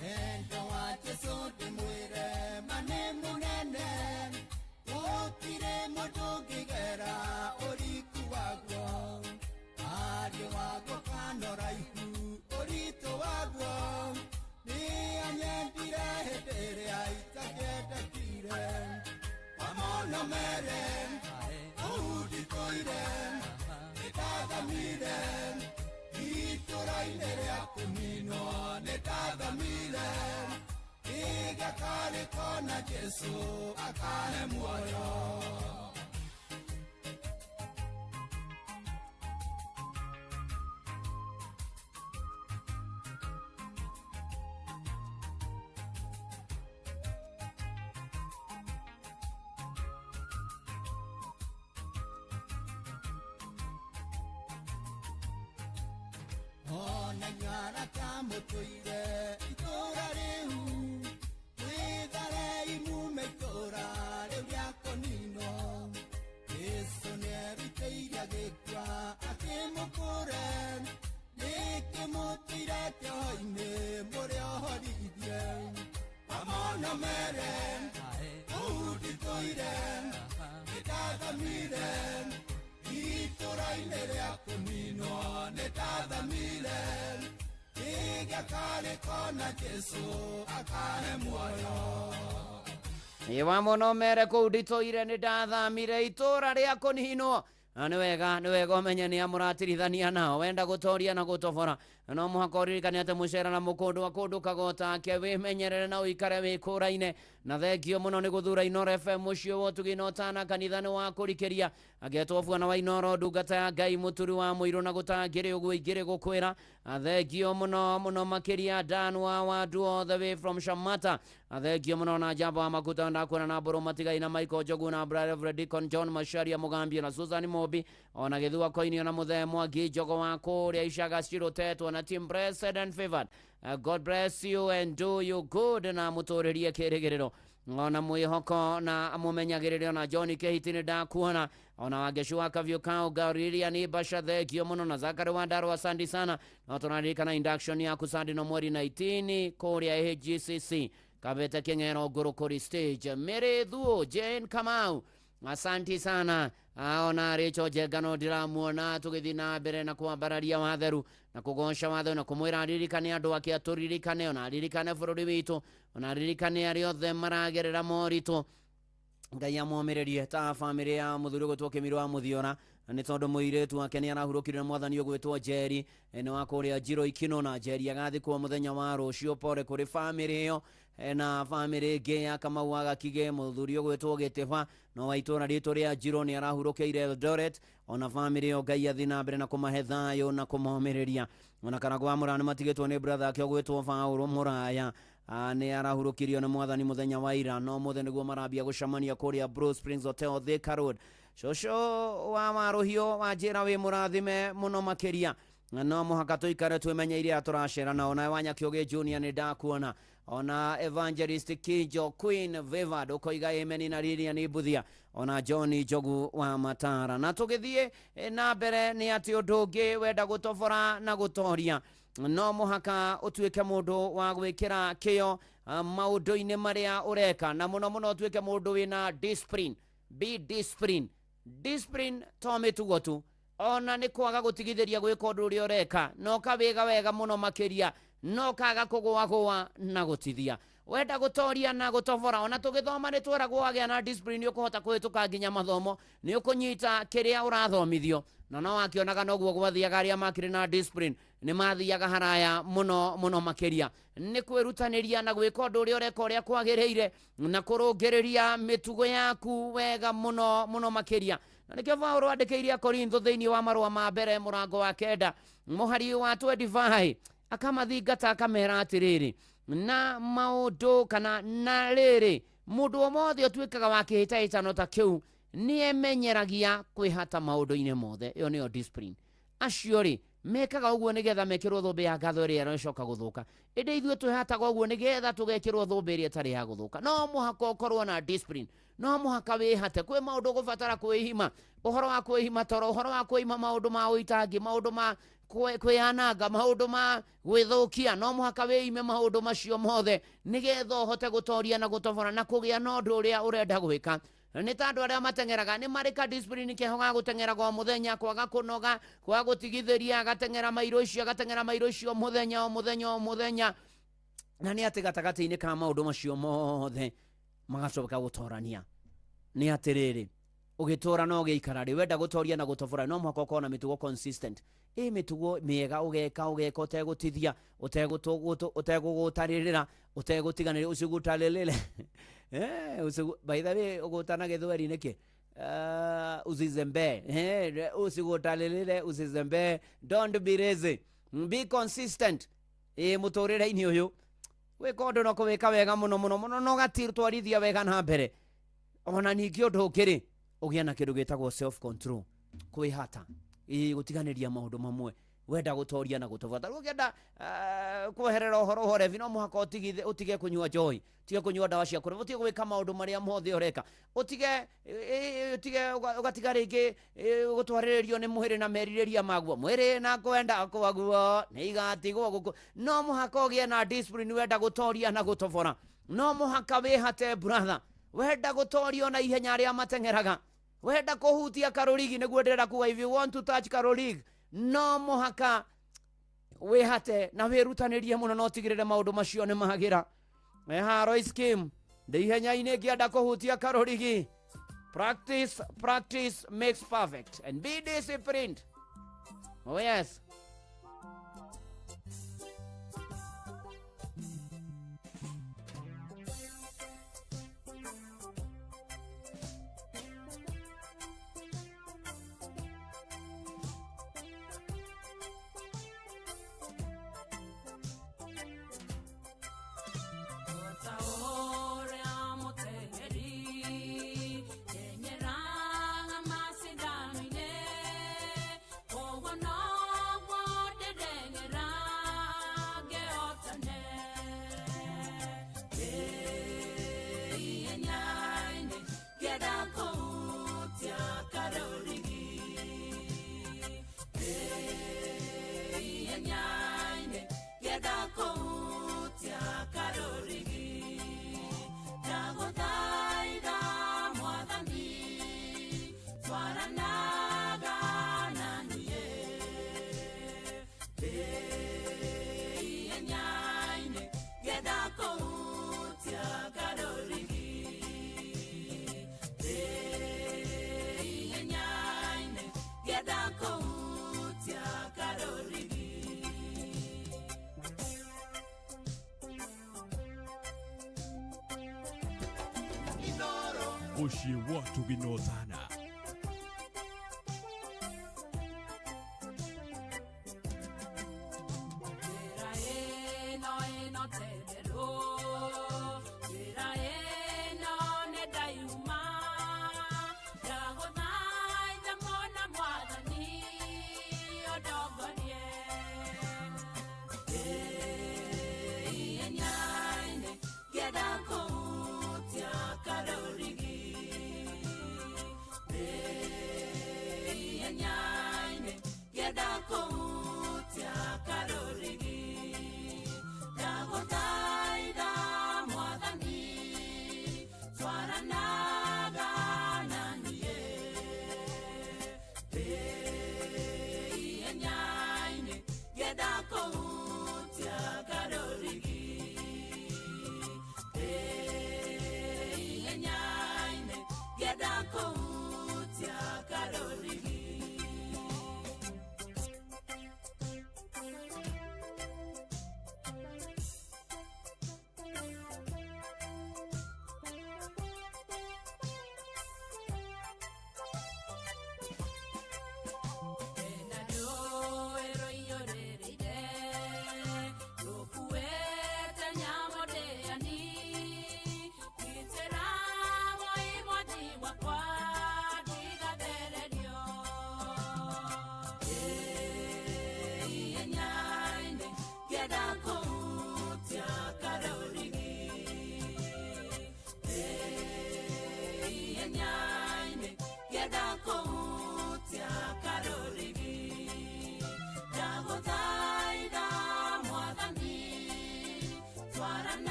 Wendo wa Jesũ ndĩmwĩre ma nĩ mũnene gũtirĩ mũndũ ũngĩgera ũriku waguo ariũ waguo kana ũraihu ũritũ waguo nĩ anyendire hĩndĩ ĩrĩa itakĩendekire Wamonomere kũu nditũire nĩndathamire itũra-inĩ rĩa kũninwo nĩndathamire Nĩngakarĩkona Jesũ akahe muoyo. Ona nyaraka mũtũire itũra rĩu mwĩtharei mume itũra rĩu rĩa kũninwo Jesũ nĩerutĩire agĩkua akĩmũkũre nĩkĩ mũtũire kĩoho-inĩ mũrĩ ohorithie Wamonomere kũu nditũire nĩndathamire itũra-inĩ rĩa kũninwo nĩndathamire Nĩngakarĩkona Jesũ akahe muoyo. Wamonomere kũu nditũire nĩndathamire itũra rĩa kũninwo Na nĩ wega ũmenye nĩ amũratirithania nao wenda gũtoria na gũtobora no mũhaka ũririkane atĩ mũcera na mũkũndũ wa kũndũ kagotake wĩmenyerere na ũikare wĩkũraine na thengio mũno nĩ gũthura Inooro FM mũciĩ wa ũtugi na ũtana kanitha nĩ wa kũrikĩria agetwo bwana wa Inooro ndungata ya Ngai mũturi wa mũirũ na gũtangĩrĩ ũguo ingĩrĩ gũkwĩra thengio mũno mũno makĩria Dan wa Wadu all the way from Shamata thengio mũno na Jambo wa Makuta ndakuona na Mbũrũ Matigai na Michael Njogu na Reverend Deacon John Macharia Mũgambia na Susan Mobi ona Gĩthua Koini ona Mũthee Mwangi Njogo wa kũrĩa Icaga Cirotetwo na team blessed and favored. God bless you and do you good na mũtũrĩrie kĩrĩgĩrĩro Ona mwĩhoko na mũmenyagĩrĩre ona John Kehiti nĩ ndakuona, ona Wangecu wa Kaviũ ka Ũngariria nĩ Basha, thengio mũno, na Zakari wa Ndaro, asandi sana. No tũraririkana induction yaku sandi no mweri 19 kũrĩa AGCC Kabete King'ero Ngũrũkũri stage. Mary Thuo, Jane Kamau, asanti sana. Ona Rachel Njengano ndĩramuona tũgĩthiĩ na mbere na kwambararia watheru na kũgoca watho na kũmwĩra aririkane andũ ake, atũririkane, ona aririkane bũrũri witũ, ona aririkane arĩa othe maragerera moritũ. Ngai amomĩrĩrie ta bamĩrĩ ya mũthuri ũgwĩtwo Kĩmiro wa Mũthiora, nĩ tondũ mũirĩtu wake nĩ arahurũkire na mwathani ũgwĩtwo Njeri, nĩ wa kũrĩa Njiro Ikino, na Njeri agathikwo mũthenya wa rũciũ. Pore kũrĩ bamĩrĩ ĩyo. Na bamĩrĩ ĩngĩ ya Kamau wa Gakige, mũthuri ũgwĩtwo Gĩtĩba no wa itũra ritũ rĩa Njiro nĩ arahurũkĩire Eldoret. Ona bamĩrĩ ĩyo Ngai athiĩ na mbere na kũmahe thayũ na kũmomĩrĩria. Ona Karangũ wa Mũraya nĩ matigĩtwo nĩ brother ake ũgwĩtwo Baũrũ Mũraya, nĩ arahurũkirio nĩ mwathani mũthenya wa ira, no mũthĩ nĩguo marambia gũcemania kũrĩa Blue Springs Hotel, Thika Road. Cũcũ wa Warũhiũ wa njĩra wĩ mũrathime mũno makĩria, no mũhaka tũikare twĩmenyeire arĩa tũracera nao. Nawe Wanyakĩũgĩ Junior nĩ ndakuona, ona Evangelist Kijo Queen Vivad ũkoiga amen, na Lilian Ibuthia, ona John Njogu wa Matara. Na tũgĩthiĩ na mbere nĩ atĩ ũndũ ũngĩ, wenda gũtobora na gũtoria, no mũhaka ũtuĩke mũndũ wa gwĩkĩra kĩyo maũndũ-inĩ marĩa ũreka, na mũno mũno ũtuĩke mũndũ wĩna discipline. Be discipline. Discipline to mĩtugo tu, ona nĩ kwaga gũtigithĩria gwĩka ũndũ ũrĩa ũreka, na ũkawĩga wega mũno makĩria, no kaga kũgũagũa na gũtithia. Wenda gũtoria na gũtobora, ona tũgĩthoma nĩ tweragwo wagĩa na discipline nĩ ũkũhota kũhĩtũka nginya mathomo, nĩ ũkũnyita kĩrĩa ũrathomithio, na no wakĩonaga noguo gwathiaga. Arĩa makĩrĩ na discipline nĩ mathiaga haraya mũno mũno makĩria. Nĩ kwĩrutanĩria na gwĩka ũndũ ũrĩa ũreka ũrĩa kwagĩrĩire na kũrũngĩrĩria mĩtugo yaku wega mũno mũno makĩria. Na nĩkĩo Paũlũ andĩkĩire Akorintho thĩinĩ wa marũa ma mbere mũrango wa 9 mũhari wa 25, akamathingata akamera atĩrĩrĩ, na maũndũ kana na rĩrĩ, mũndũ o mothe ũtuĩkaga wa kĩhĩtahĩtano ta kĩu nĩemenyeragia kwĩhata maũndũ-inĩ mothe. Ĩyo nĩyo discipline. Acio rĩ mekaga ũguo nĩgetha mekĩrwo thũmbĩ ya ngatho ĩrĩa ĩrocoka gũthũka, ĩndĩ ithuĩ twĩhataga ũguo nĩgetha tũgekĩrwo thũmbĩ ĩrĩa ĩtarĩ ya gũthũka. No mũhaka ũkorwo na discipline, no mũhaka wĩhate. Kwĩ maũndũ ũgũbatara kwĩhima, ũhoro wa kwĩhima toro, ũhoro wa kwĩhima maũndũ ma ũitangi, maũndũ ma kwĩyananga, maũndũ ma gwĩthũkia. No mũhaka wĩime maũndũ macio mothe nĩgetha ũhote gũtoria na gũtobora na kũgĩa na ũndũ ũrĩa ũrenda gwĩka. Nĩ ta andũ arĩa mateng'eraga, nĩ marĩ ka discipline keho ga gũteng'eraga o mũthenya, kwaga kũnoga, kwaga gũtigithĩria, agateng'era mairo icio, agateng'era mairo icio mũthenya o mũthenya o mũthenya. Na nĩ atĩ gatagatĩ-inĩ ka maũndũ macio mothe magacoka gũtorania nĩ atĩrĩrĩ, ũgĩtũra na ũgĩikara rĩ, wenda gũtoria na gũtobora, no mũhaka ũkorwo na mĩtugo consistent, ĩ mĩtugo mĩega, ũgeka ũgeka ũtegũtithia, ũtegũgũtarĩrĩra, ũtegũtiganĩria, ũcigutarĩrĩre. By the way, ũgũtana gĩthweri nĩkĩ? Usizembee, usigũtarĩrĩre, usizembee, don't be lazy, be consistent. Ĩ mũtũrĩre-inĩ ũyũ gwĩka ũndũ no kũwĩka wega mũno mũno mũno, no gatitwarithia wega na mbere. Ona ningĩ ũndũ ũngĩ rĩ, ũgĩe na kĩndũ gĩtagwo self control, kwĩhata, ĩ gũtiganĩria maũndũ mamwe wenda gũtoria na gũtobora. Tarĩu ũngĩenda kweherera ũhoro wa ũrebi, no mũhaka ũtigithe, ũtige kũnyua njohi, ũtige kũnyua ndawa cia kũreba, ũtige gwĩka maũndũ marĩa mothe ũreka, ũtige ũtige ũgatiga rĩngĩ gũtwarĩrĩrio nĩ mwĩrĩ na merirĩria maguo, mwĩrĩ na kwenda kwaguo nĩ igatigwo gũkũ. No mũhaka ũgĩe na discipline wenda gũtoria na gũtobora. No mũhaka wĩhate, brother, wenda gũtorio na ihenya arĩa mateng'eraga, wenda kũhutia karũrigi, nĩguo ndĩrenda kuga, if you want to touch karũrigi, no mũhaka wĩhate na wĩrutanĩrie mũno na ũtigĩrĩre maũndũ macio nĩ magĩra. Royce Kim, ndĩ ihenya-inĩ ngĩenda kũhutia karũrigi. Practice, practice makes perfect, and be disciplined. Oh yes. Teng'eraga macindano-inĩ, koguo no Mũciĩ wa Tũgĩnotana.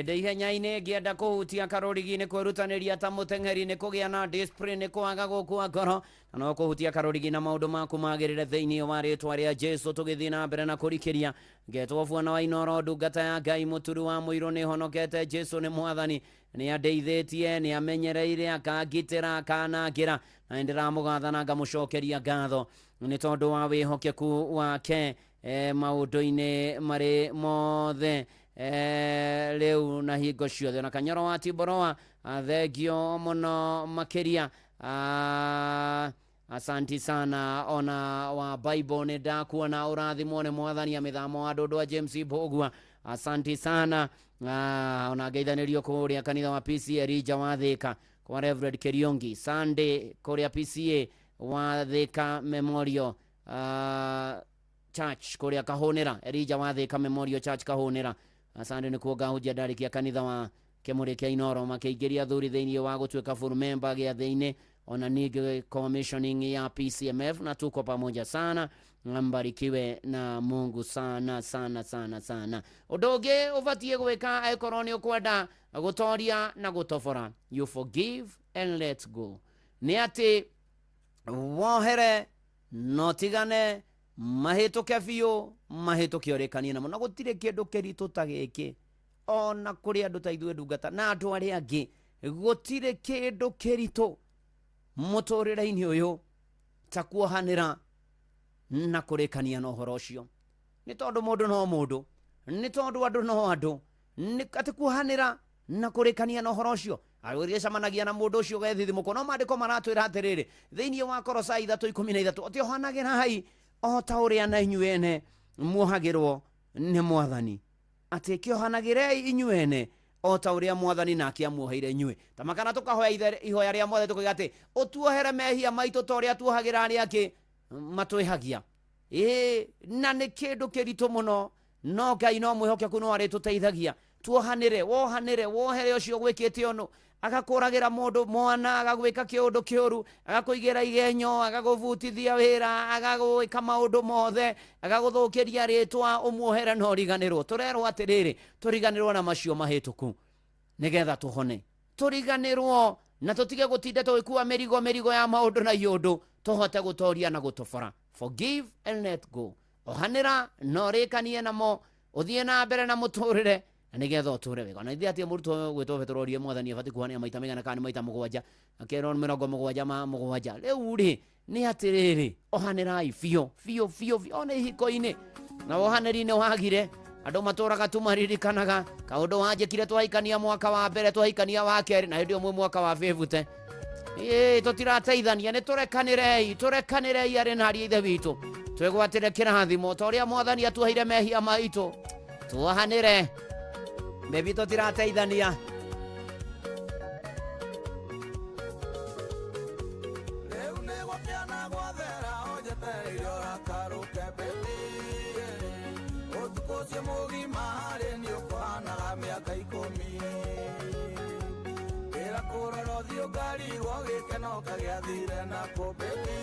Ndĩ ihenya-inĩ ngĩenda kũhutia karũrigi nĩ kwĩrutanĩria ta mũteng'eri nĩ kũgĩa na discipline nĩ kwaga gũkua ngoro na no kũhutia karũrigi na maũndũ maku magĩrĩre thĩinĩ wa rĩtwa rĩa Jesu. Tũgĩthiĩ na mbere na kũrikĩria ngetwo Bwana wa Inoro, ndungata ya Ngai, mũturu wa mũirũ, nĩ honokete. Jesu nĩ mwathani, nĩ andeithĩtie, nĩ amenyereire, akangitĩra, akanangĩra, na nĩ ndĩramũgatha na ngamũcokeria ngatho nĩ tondũ wa wĩhokeku wake maũndũ-inĩ marĩ mothe rĩu na hingo ciothe. Na Kanyoro wa Timboroa, thengio mũno makĩria, asanti sana. Ona wa Bible nĩ ndakuona, ũrathimwo nĩ mwathani. A mĩthamo wa ndũndũ wa James Mbũgua, asanti sana. Ona ngeithanĩrio kũrĩa kanitha wa PCA Elijah wa Thika kwa Reverend Kĩriongi Sunday kũrĩa PCA wa Thika Memorial Church kũrĩa Kahũnĩra, Elijah wa Thika Memorial Church Kahũnĩra. Asante nĩ kuo ngahunjia ndarĩkia kanitha wa kĩmũrĩ kĩa Inoro, makĩingĩria athuri thĩinĩ wa gũtuĩka full member gĩathĩ-inĩ, ona ningĩ commissioning ya PCMF, na tuko pamoja sana, mbarikiwe na Mungu sana sana sana sana. Ũndũ ũngĩ ũbatiĩ gwĩka angĩkorwo nĩ ũkwenda gũtoria na gũtobora, you forgive and let go, nĩ atĩ wohere no tigane, mahĩtũke biũ, mahĩtũke ũrĩkanie namo, na gũtirĩ kĩndũ kĩritũ ta gĩkĩ ona kũrĩ andũ ta ithuĩ ndungata na andũ arĩa angĩ. Gũtirĩ kĩndũ kĩritũ mũtũrĩre-inĩ ũyũ ta kuohanĩra na kũrĩkania na ũhoro ũcio. Nĩ tondũ mũndũ no mũndũ, nĩ tondũ andũ no andũ, nĩ atĩ kuohanĩra na kũrĩkania na ũhoro ũcio agĩcemanagia na mũndũ ũcio ũgethithimũkwo. No maandĩko maratwĩra atĩrĩrĩ thĩinĩ wa Kolosai 3:13 atĩ ohanagĩrai o ta ũrĩa na inyuĩ ene muohagĩrwo nĩ Mwathani, atĩ kĩohanagĩrei inyuĩ ene o ta ũrĩa Mwathani nake amuoheire inyuĩ. Ta makana tũkahoya ihoya rĩa Mwathani tũkoiga atĩ ũtuohere mehia maitũ ta ũrĩa tuohagĩra arĩa angĩ matwĩhagia. Ĩĩ, na nĩ kĩndũ kĩritũ mũno, no Ngai no mwĩhokeku, no arĩtũteithagia tuohanĩre. Wohanĩre, wohere ũcio gwĩkĩte ũnũ, agakũragĩra mũndũ mwana, agagwĩka kĩũndũ kĩũru, agakũigĩra igenyo, agagũbutithia wĩra, agagwĩka maũndũ mothe, agagũthũkĩria rĩtwa, ũmuohere na ũriganĩrwo. Tũrerwo atĩrĩrĩ, tũriganĩrwo na macio mahĩtũku nĩgetha tũhone, tũriganĩrwo na tũtige gũtinda tũgĩkua mĩrigo ya maũndũ na iũndũ, tũhote gũtoria na gũtobora. Forgive and let go. Ohanĩra na ũrĩkanie namo, ũthiĩ na mbere na mũtũrĩre na nĩgetha ũtũre wega. Na ithuĩ atĩ mũrutwo gwĩtwo Petero orie Mwathani abatiĩ kuohanĩra maita maigana kana nĩ maita 7, akerwo 77. Rĩu rĩ nĩ atĩrĩrĩ, ohanĩrai biũ biũ biũ biũ, ona ihiko-inĩ na wohanĩri nĩ wagire. Andũ matũraga tu maririkanaga kaũndũ wanjĩkire twahikania mwaka wa mbere, twahikania wa kerĩ, na hĩndĩ ĩyo mwĩ mwaka wa 50. Ĩĩ, tũtirateithania, nĩ tũrekanĩrei, tũrekanĩrei arĩ na ariũ a Ithe witũ, twĩgwatĩre kĩrathimo ta ũrĩa Mwathani atuoheire mehia maitũ. Tuohanĩre bebi, tũtirateithania. Rĩu nĩ gũkĩana gwathera ũnjetereire ũrakarũke baby. Ũtukũ ũcio mũgima harĩ niĩ ũkũhanaga mĩaka 10. Ndĩra kũrora ũthiũ ngarigwo gĩkeno kagĩathire nakũ baby.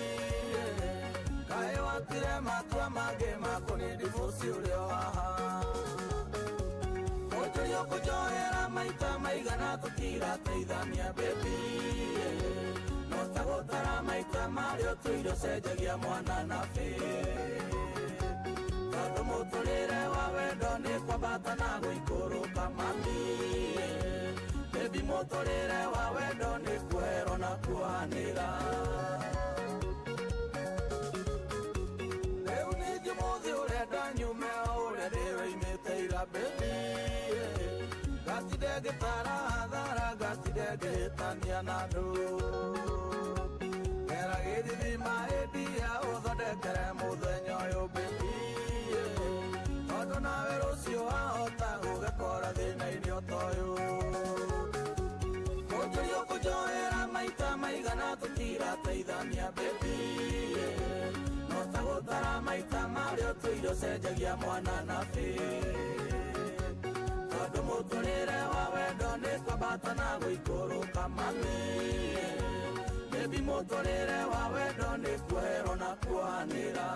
Kaĩ watire matua mangĩ makũnĩ divorce ũrĩ o haha. Ũnjũrie ũkũnjohera maita maigana tũtirateithania baby. No ta gũtara maita marĩa ũtũire ũcenjagia mwana na bĩ. Tondũ mũtũrĩre wa wendo nĩ kwambata na gũikũrũka mami. Baby mũtũrĩre wa wendo nĩ kuoherwo na kuohanĩra. Rĩu ningĩ mũthĩ ũrenda nyume o ũrĩa ndĩroimĩte ira baby. Ngatinde ngĩtara hathara, ngatinde ngĩhĩtania na andũ. Gera gĩthithima ĩndia ũthondekere mũthenya ũyũ baby. Tondũ nawe rũciũ wahota gũgĩkora thĩna-inĩ o ta ũyũ. Ũnjũrie ũkũnjohera maita maigana tũtirateithania baby. No ta gũtara maita marĩa ũtũire ũcenjagia mwana na bĩ. Tondũ mũtũrĩre wa wendo nĩ kwambata na gũikũrũka mami. Baby mũtũrĩre wa wendo nĩ kuoherwo na kuohanĩra.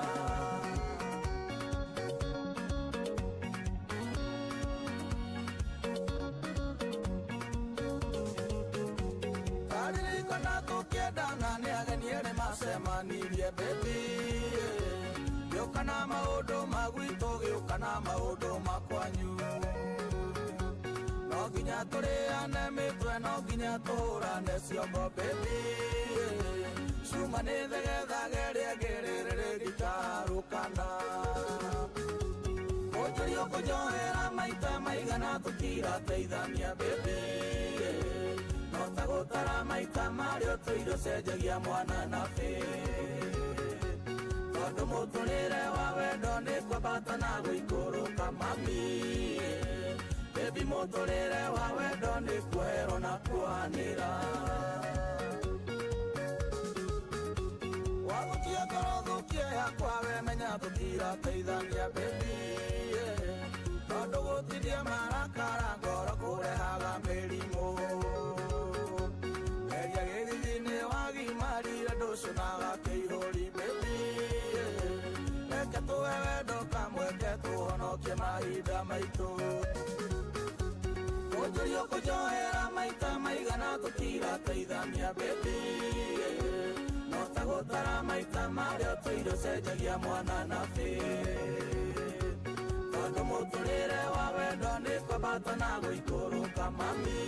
Karirikana tũkĩendana nĩ ageni erĩ macemanirie baby. Gĩũka na maũndũ ma gwitũ, gĩũka na maũndũ ma kwanyu. No nginya tũrĩane mĩtwe, no nginya tũhũrane ciongo baby. Cuma nĩ thegethage ĩrĩa ĩngĩ rĩrĩ rĩngĩtarũkana. Ũnjũrie ũkũnjohera maita maigana tũtirateithania baby. No ta gũtara maita marĩa ũtũire ũcenjagia mwana na bĩ. Tondũ mũtũrĩre wa wendo nĩ kwambata na gũikũrũka mami. Baby mũtũrĩre wa wendo nĩ kuoherwo na kuohanĩra. Wathũkia ngoro thũkie yakwa we menya tũtirateithania baby. Tondũ gũtindia marakara ngoro kũrehaga mĩrimũ. Geria gĩthithi-inĩ wagimarire ndũcunaga kĩihũri baby. Reke tũhe wendo kamweke tũhonokie mahinda maitũ. Ũnjũrie ũkũnjohera maita maigana tũtirateithania baby. No ta gũtara maita marĩa ũtũire ũcenjagia mwana na bĩ. Tondũ mũtũrĩre wa wendo nĩ kwambata na gũikũrũka mami.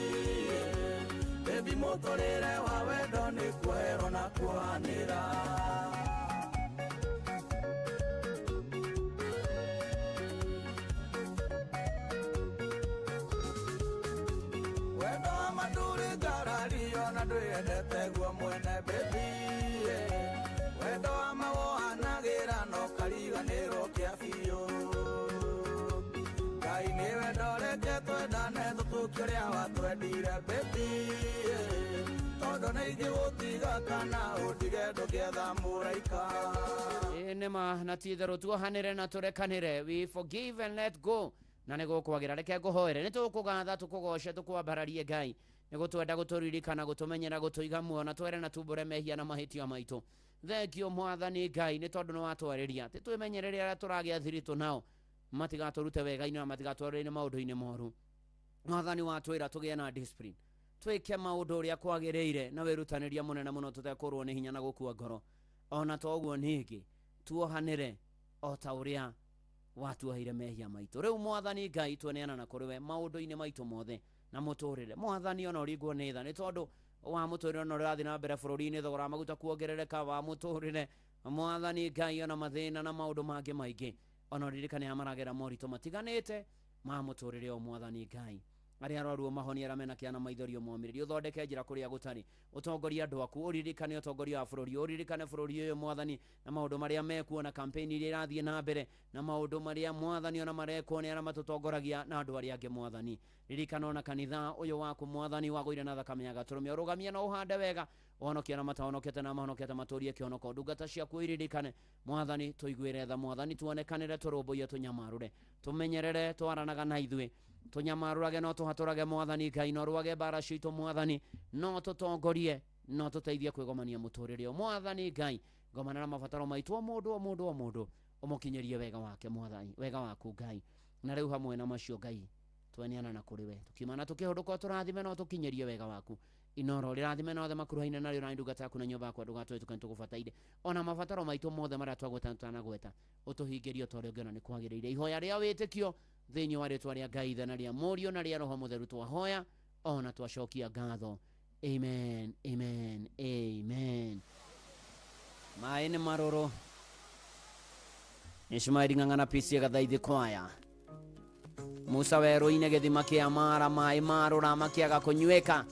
Baby mũtũrĩre wa wendo nĩ kuoherwo na kuohanĩra. Na ndwĩendete guo mwene baby wendo wa mawohanagĩra no kariganĩrwo kĩa biũ Ngai nĩwe ndoreke twendane tũtũkie ũrĩa watwendire baby tondũ nĩ ingĩgũtiga kana ũndige ndũngĩetha mũraika. Ĩĩ nĩma na ti itherũ tuohanĩre na tũrekanĩre, we forgive and let go, na nĩ gũkwagĩra. Reke ngũhoere. Nĩ tũkũgatha, tũkũgoce, tũkwambararie Ngai nĩ gũtwenda, gũtũririkana, gũtũmenyera, gũtũiga muoyo na twere na tumbũre mehia na mahĩtia maitũ. Thengio Mwathani Ngai nĩ tondũ nĩ watwarĩria atĩ twĩmenyerere arĩa tũragĩa thiritũ nao matigatũrute wega-inĩ na matigatwarĩre maũndũ-inĩ moru. Mwathani watwĩra tũgĩe na discipline, twĩke maũndũ ũrĩa kwagĩrĩire na wĩrutanĩria mũnene mũno tũtekũrwo nĩ hinya na gũkua ngoro. Ona to ũguo ningĩ tuohanĩre o ta ũrĩa watuoheire mehia maitũ. Rĩu Mwathani Ngai tweneana na kũrĩ we maũndũ-inĩ maitũ mothe na mũtũrĩre. Mwathani ona ũringwo nĩ tha nĩ tondũ wa mũtũrĩre ona ũrĩa ũrathiĩ na mbere bũrũri-inĩ, thogora wa maguta kuongerereka wa mũtũrĩre. Mwathani Ngai ona mathĩna na maũndũ mangĩ maingĩ, ona ũririkane arĩa maragera moritũ matiganĩte ma mũtũrĩre o. Mwathani Ngai arĩa arwaru ũmahonie, arĩa mena kĩana maithori ũmomĩrĩrie, ũthondeke njĩra kũrĩa gũtarĩ, ũtongorie andũ aku, ũririkane ũtongoria wa bũrũri, ũririkane bũrũri ũyũ Mwathani na maũndũ marĩa mekuo na campaign iria irathiĩ na mbere na maũndũ marĩa Mwathani ona marekwo nĩ arĩa matũtongoragia na andũ arĩa angĩ. Mwathani ririkana ona kanitha ũyũ waku Mwathani wagũire na thakame ya gatũrũme, ũrũgamie na ũhande wega, ũhonokie na matahonokete na mahonokete matũrie kĩhonoko. Ndungata ciaku iririkane Mwathani, tũiguĩre tha Mwathani, tuonekanĩre, tũrũmbũiye, tũnyamarũre, tũmenyerere, twaranaga na ithuĩ, tũnyamarũrage no tũhatũrage Mwathani Ngai, no rũage mbara citũ Mwathani, no tũtongorie, no tũteithie kwĩgomania mũtũrĩre o. Mwathani Ngai ngomana na mabataro maitũ o mũndũ o mũndũ o mũndũ, ũmũkinyĩrie wega wake Mwathani, wega waku Ngai. Na rĩu hamwe na macio Ngai tweneana na kũrĩ we, tũkiumana tũkĩhũndũka, tũrathime no tũkinyĩrie wega waku. Inoro rĩrathime na othe makuruhaine narĩo, na ndungata yaku na nyũmba yakwa, ndũgatũhĩtũke, nĩtũgũbataire. Ona mabataro maitũ mothe marĩa twagweta tũtanagweta, ũtũhingĩrie o ta ũrĩa ũngĩona nĩ kwagĩrĩire. Ihoya rĩa wĩtĩkio thĩinĩ wa rĩtwa rĩa Ngai Ithe na rĩa Mũriũ na rĩa Roho Mũtheru twahoya ona twacokia ngatho. Amen, amen, amen. Maĩ nĩ marũrũ. Ishmaeli Ng'ang'ana Pisi Gathaithi kwaya. Musa werũ-inĩ gĩthima kĩa Mara, maĩ marũra makĩaga kũnyuĩka.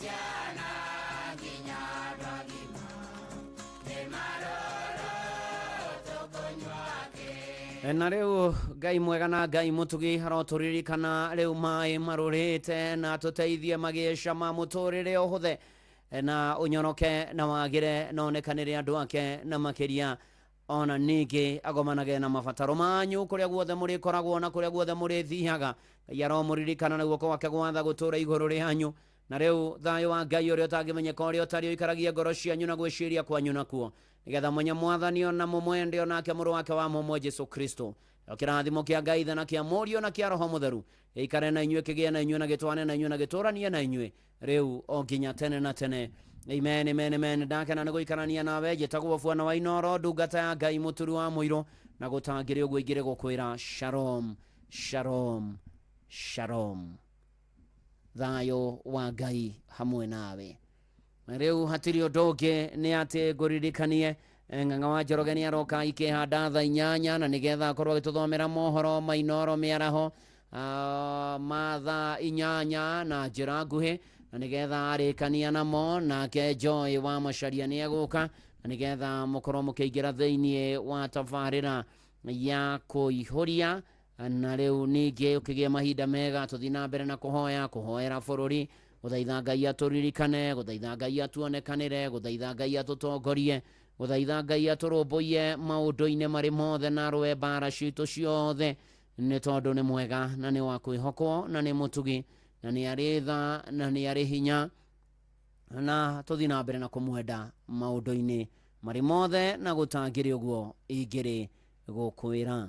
Ciana nginya andũ agima. Na rĩu Ngai mwega na Ngai mũtugi arotũririkana rĩu maĩ marũrĩte na tũteithie magĩe cama mũtũrĩre ũhũthe na ũnyoroke na wagĩre na onekanĩre andũ ake na makĩria ona ningĩ agomanage na mabataro manyu kũrĩa guothe mũrĩkoragwo na kũrĩa guothe mũrĩthiaga. Ngai aromũririkana na guoko gwake gwatha gũtũra igũrũ rĩanyu. Na rĩu thayũ wa Ngai ũrĩa ũtangĩmenyeka ũrĩa ũtarĩ ũikaragie ngoro cianyu na gwĩciria kwanyu nakuo, nĩgetha mwenye mwathani ona mũmwende onake mũrũ wake wa mũmwe Jesu Kristo. Nao kĩrathimo kĩa Ngai Ithe na kĩa Mũriũ na kĩa Roho Mũtheru gĩikare na inyuĩ, kĩgĩe na inyuĩ na gĩtwane na inyuĩ na gĩtũranie na inyuĩ rĩu o nginya tene na tene. Amen, amen, amen. Ndakena nĩ gũikarania nawe. Njĩtagwo Bwana wa Inoro, ndungata ya Ngai mũturi wa mũirũ, na gũtangĩrĩ ũguo ingĩrĩ gũkwĩra shalom, shalom, shalom. Thayũ wa Ngai hamwe nawe. Rĩu hatirĩ ũndũ ũngĩ nĩ atĩ ngũririkanie Ng'ang'a wa Njoroge nĩ aroka ikĩhanda thaa 8 na nĩgetha akorwo agĩtũthomera mohoro ma Inoro mĩaraho ma thaa 8 na njĩra nguhĩ, na nĩgetha arĩkania namo nake Joy wa Macharia nĩ egũka na nĩgetha mũkorwo mũkĩingĩra thĩinĩ wa tabarĩra ya kũihũria. Na rĩu ningĩ ũkĩgĩe mahinda mega tũthiĩ na mbere na kũhoya, kũhoera bũrũri, gũthaitha Ngai atũririkane, gũthaitha Ngai atuonekanĩre, gũthaitha Ngai atũtongorie, gũthaitha Ngai atũrũmbũiye maũndũ-inĩ marĩ mothe na arũe mbara citũ ciothe, nĩ tondũ nĩ mwega na nĩ wa kwĩhokwo na nĩ mũtugi na nĩ arĩ tha na nĩ arĩ hinya, na tũthiĩ na mbere na kũmwenda maũndũ-inĩ marĩ mothe na gũtangĩrĩ ũguo ingĩrĩ gũkwĩra.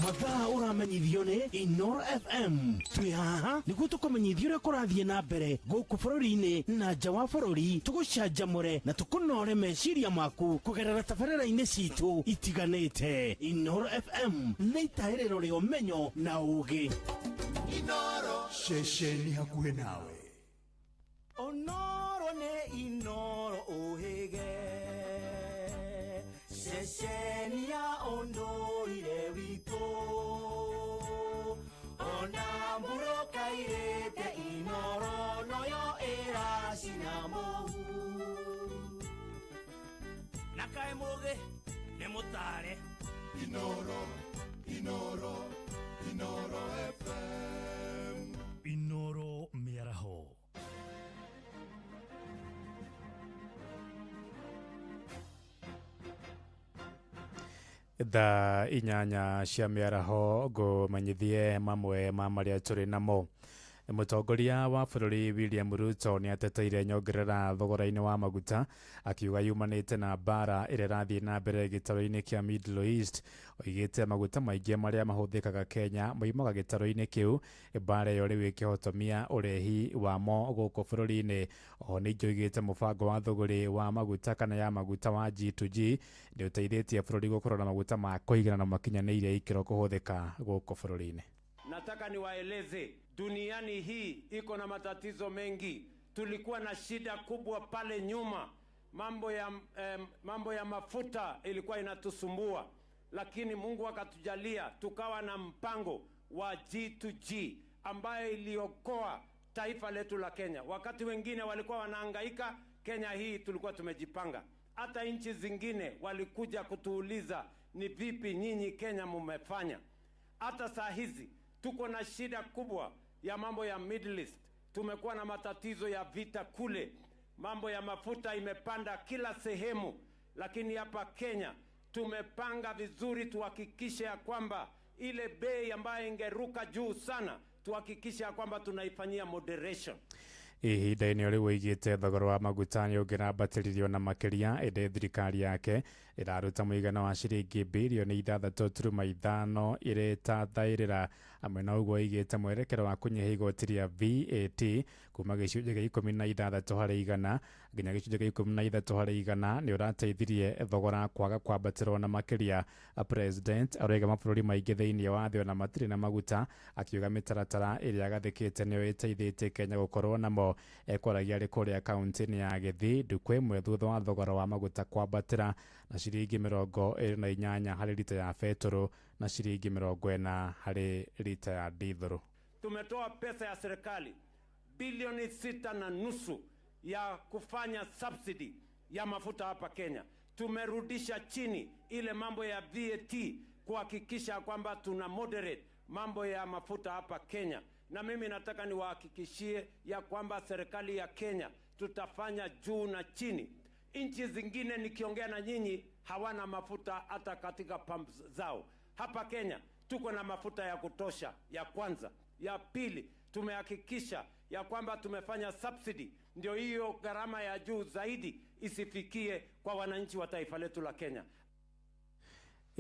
Mathaa ũramenyithio nĩ Inoro FM. Twĩ haha nĩguo tũkũmenyithie ũrĩa kũrathiĩ na mbere gũkũ bũrũri-inĩ na nja wa bũrũri, tũgũcanjamũre na tũkũnore meciria maku kũgerera tabarĩra-inĩ citũ itiganĩte. Inoro FM nĩ itahĩrĩro rĩa ũmenyo na ũũgĩ. Inoro ceceni hakuhĩ nawe. Onoro nĩ Inoro ũhĩge, ceceni ya ũndũire witũ, ona mbura kairĩte Inoro noyo ĩracina mũhu. Na kaĩ mũgĩ nĩ mũtare. Inoro, Inoro, Inoro FM. Inoro mĩaraho. Thaa 8 cia mĩaraho ngũmenyithie mamwe ma marĩa tũrĩ namo. Mũtongoria wa bũrũri William Ruto nĩ ateteire nyongerera thogora-inĩ wa maguta, akiuga yumanĩte na mbara ĩrĩa ĩrathiĩ na mbere gĩtarũ-inĩ kĩa Middle East. Oigĩte maguta maingĩ marĩa mahũthĩkaga Kenya moimaga gĩtarũ-inĩ kĩu, mbara ĩyo rĩu ĩkĩhotomia ũrehi wamo gũkũ bũrũri-inĩ. Oho ningĩ oigĩte mũbango wa thũgũrĩ wa maguta kana ya maguta wa G2G nĩ ũteithĩtie bũrũri gũkorwo na maguta ma kũigana na makinyanĩirie ikĩro kũhũthĩka gũkũ bũrũri-inĩ. Nataka niwaeleze, duniani hii iko na matatizo mengi. Tulikuwa na shida kubwa pale nyuma, mambo ya mafuta ilikuwa inatusumbua, lakini Mungu akatujalia tukawa na mpango wa G2G ambayo iliokoa taifa letu la Kenya. Wakati wengine walikuwa wanahangaika, Kenya hii tulikuwa tumejipanga. Hata nchi zingine walikuja kutuuliza ni vipi nyinyi Kenya mumefanya. Hata saa hizi tuko na shida kubwa ya mambo ya Middle East. Tumekuwa na matatizo ya vita kule, mambo ya mafuta imepanda kila sehemu, lakini hapa Kenya tumepanga vizuri tuhakikishe ya kwamba ile bei ambayo ingeruka juu sana tuhakikishe ya kwamba tunaifanyia moderation. Ihinda-inĩ rĩu oigĩte thogora wa maguta nĩ ũngĩrambatĩririo na makĩria, ĩndĩ thirikari yake ĩraruta mũigana wa ciringi birioni 6.5 ĩrĩ ta thaĩrĩra. Hamwe na ũguo oigĩte mwerekero wa kũnyihia igoti rĩa VAT kuma gĩcunjĩ gĩa 16 harĩ igana nginya gĩcunjĩ gĩa 13 harĩ igana nĩ ũrateithirie thogora kwaga kwambatĩrwo na makĩria. President aroiga mabũrũri maingĩ thĩinĩ wa thĩ ona matirĩ na maguta, akiuga mĩtaratara ĩrĩa agathĩkĩte nĩyo ĩteithĩtie Kenya gũkorwo namo. Ekwaragia arĩ kũrĩa kaunti-inĩ ya Gĩthii ndukũ ĩmwe thutha wa thogora wa maguta kwambatĩra na ciringi 28 harĩ rita ya betũrũ na ciringi 40 harĩ rita ya ndithũrũ. Tumetoa pesa ya serikali bilioni 6.5 ya kufanya subsidy ya mafuta hapa Kenya. Tumerudisha chini ile mambo ya VAT kuhakikisha kwamba tuna moderate mambo ya mafuta hapa Kenya. Na mimi nataka niwahakikishie ya kwamba serikali ya Kenya tutafanya juu na chini. Nchi zingine nikiongea na nyinyi hawana mafuta hata katika pumps zao. Hapa Kenya tuko na mafuta ya kutosha, ya kwanza. Ya pili, tumehakikisha ya kwamba tumefanya subsidy, ndio hiyo gharama ya juu zaidi isifikie kwa wananchi wa taifa letu la Kenya.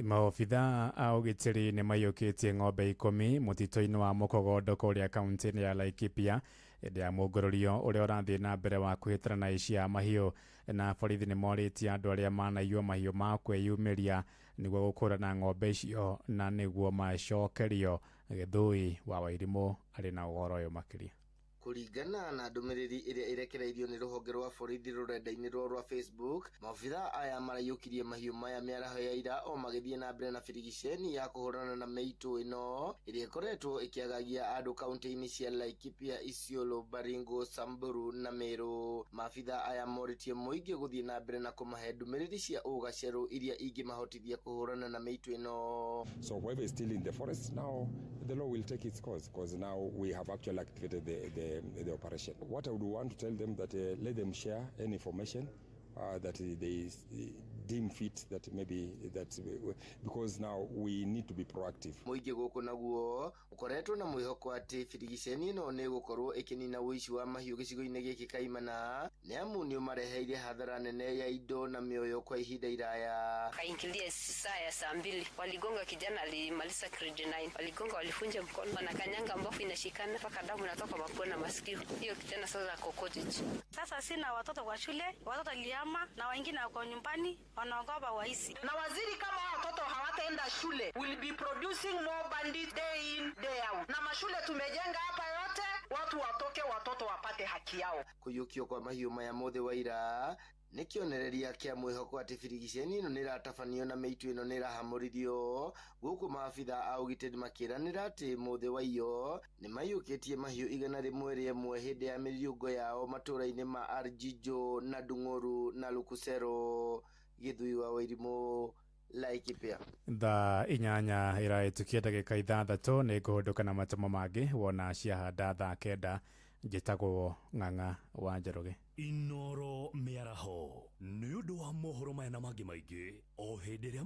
Maobithaa a ũgitĩri nĩ maiyũkĩtie ng'ombe 10 mũtitũ-inĩ wa Mũkogondo kũrĩa kaunti-inĩ ya Laikipia hĩndĩ ya mũngũrũrio ũrĩa ũrathiĩ na mbere wa kũhĩtana na aici a mahiũ. Na borithi nĩ morĩtie andũ arĩa manaiywo mahiũ ma kwĩyumĩria nĩguo gũkũrana ng'ombe icio na nĩguo macokerio. Gĩthũi wa Wairimũ arĩ na ũhoro ũyũ makĩria. Kũringana na ndũmĩrĩri ĩrĩa ĩrekereirio nĩ rũhonge rwa borithi rũrenda-inĩ rwao rwa Facebook, maobithaa aya maraiyũkirie mahiũ maya mĩaraho ya ira o magĩthiĩ na mbere na birigiceni ya kũhũrana na mĩitũ ĩno ĩrĩa ĩkoretwo ĩkĩagagia andũ kaunti-inĩ cia Laikipia, Isiolo, Baringo, Samburu na Meru. Maabithaa aya morĩtie mũingĩ gũthiĩ na mbere na kũmahe ndũmĩrĩri cia ũgacerũ iria ingĩmahotithia kũhũrana na mĩitũ ĩno. So whoever is still in the forest now, the law will take its course, because now we have actually activated the operation. What I would want to tell them that let them share any information that they deem fit, that maybe that because now we need to be proactive. Mũingĩ gũkũ naguo ũkoretwo na mwĩhoko atĩ birigiceni ĩno nĩ ĩgũkorwo ĩkĩnina ũici wa mahiũ gĩcigo-inĩ gĩkĩ kaimana, nĩ amu nĩ ũmareheire hathara nene ya indo na mĩoyo kwa ihinda iraya. Kaingilia saa ya 2:00 waligonga kijana, alimaliza grade 9, waligonga, walifunja mkono, wanakanyanga mbafu inashikana mpaka damu inatoka mapua na masikio. Hiyo kijana sasa ako cottage. Sasa sina watoto kwa shule, watoto liama na wengine wako nyumbani wanaogopa waisi. Na waziri, kama watoto hawataenda shule, will be producing more bandits day in day out. Na mashule tumejenga hapa yote, watu watoke, watoto wapate haki yao. Kũiyũkio kwa mahiũ maya mothe wa ira nĩ kĩonereria kĩa mwĩhoko atĩ birigiceni ĩno nĩ ĩratabanio na mĩitũ ĩno nĩ ĩrahamũrithio, gũkũ maabithaa a ũgitĩri makĩranĩra atĩ mũthĩ wa iyo nĩ maiyũkĩtie mahiũ 101 hĩndĩ ya mĩriũngo yao matũũra-inĩ ma Arjijo na Ndung'ũru na Lukusero. Gĩthui wa Wairimũ, Laikipia. Thaa 8 ĩrahĩtũkia ndagĩka 6 nĩ ngũhũndũka na matũmo mangĩ wona ciahanda thaa 9. Njĩtagwo Ng'ang'a wa Njoroge. Inoro mĩaraho nĩ ũndũ wa mohoro maya na mangĩ maingĩ o hĩndĩ ĩrĩa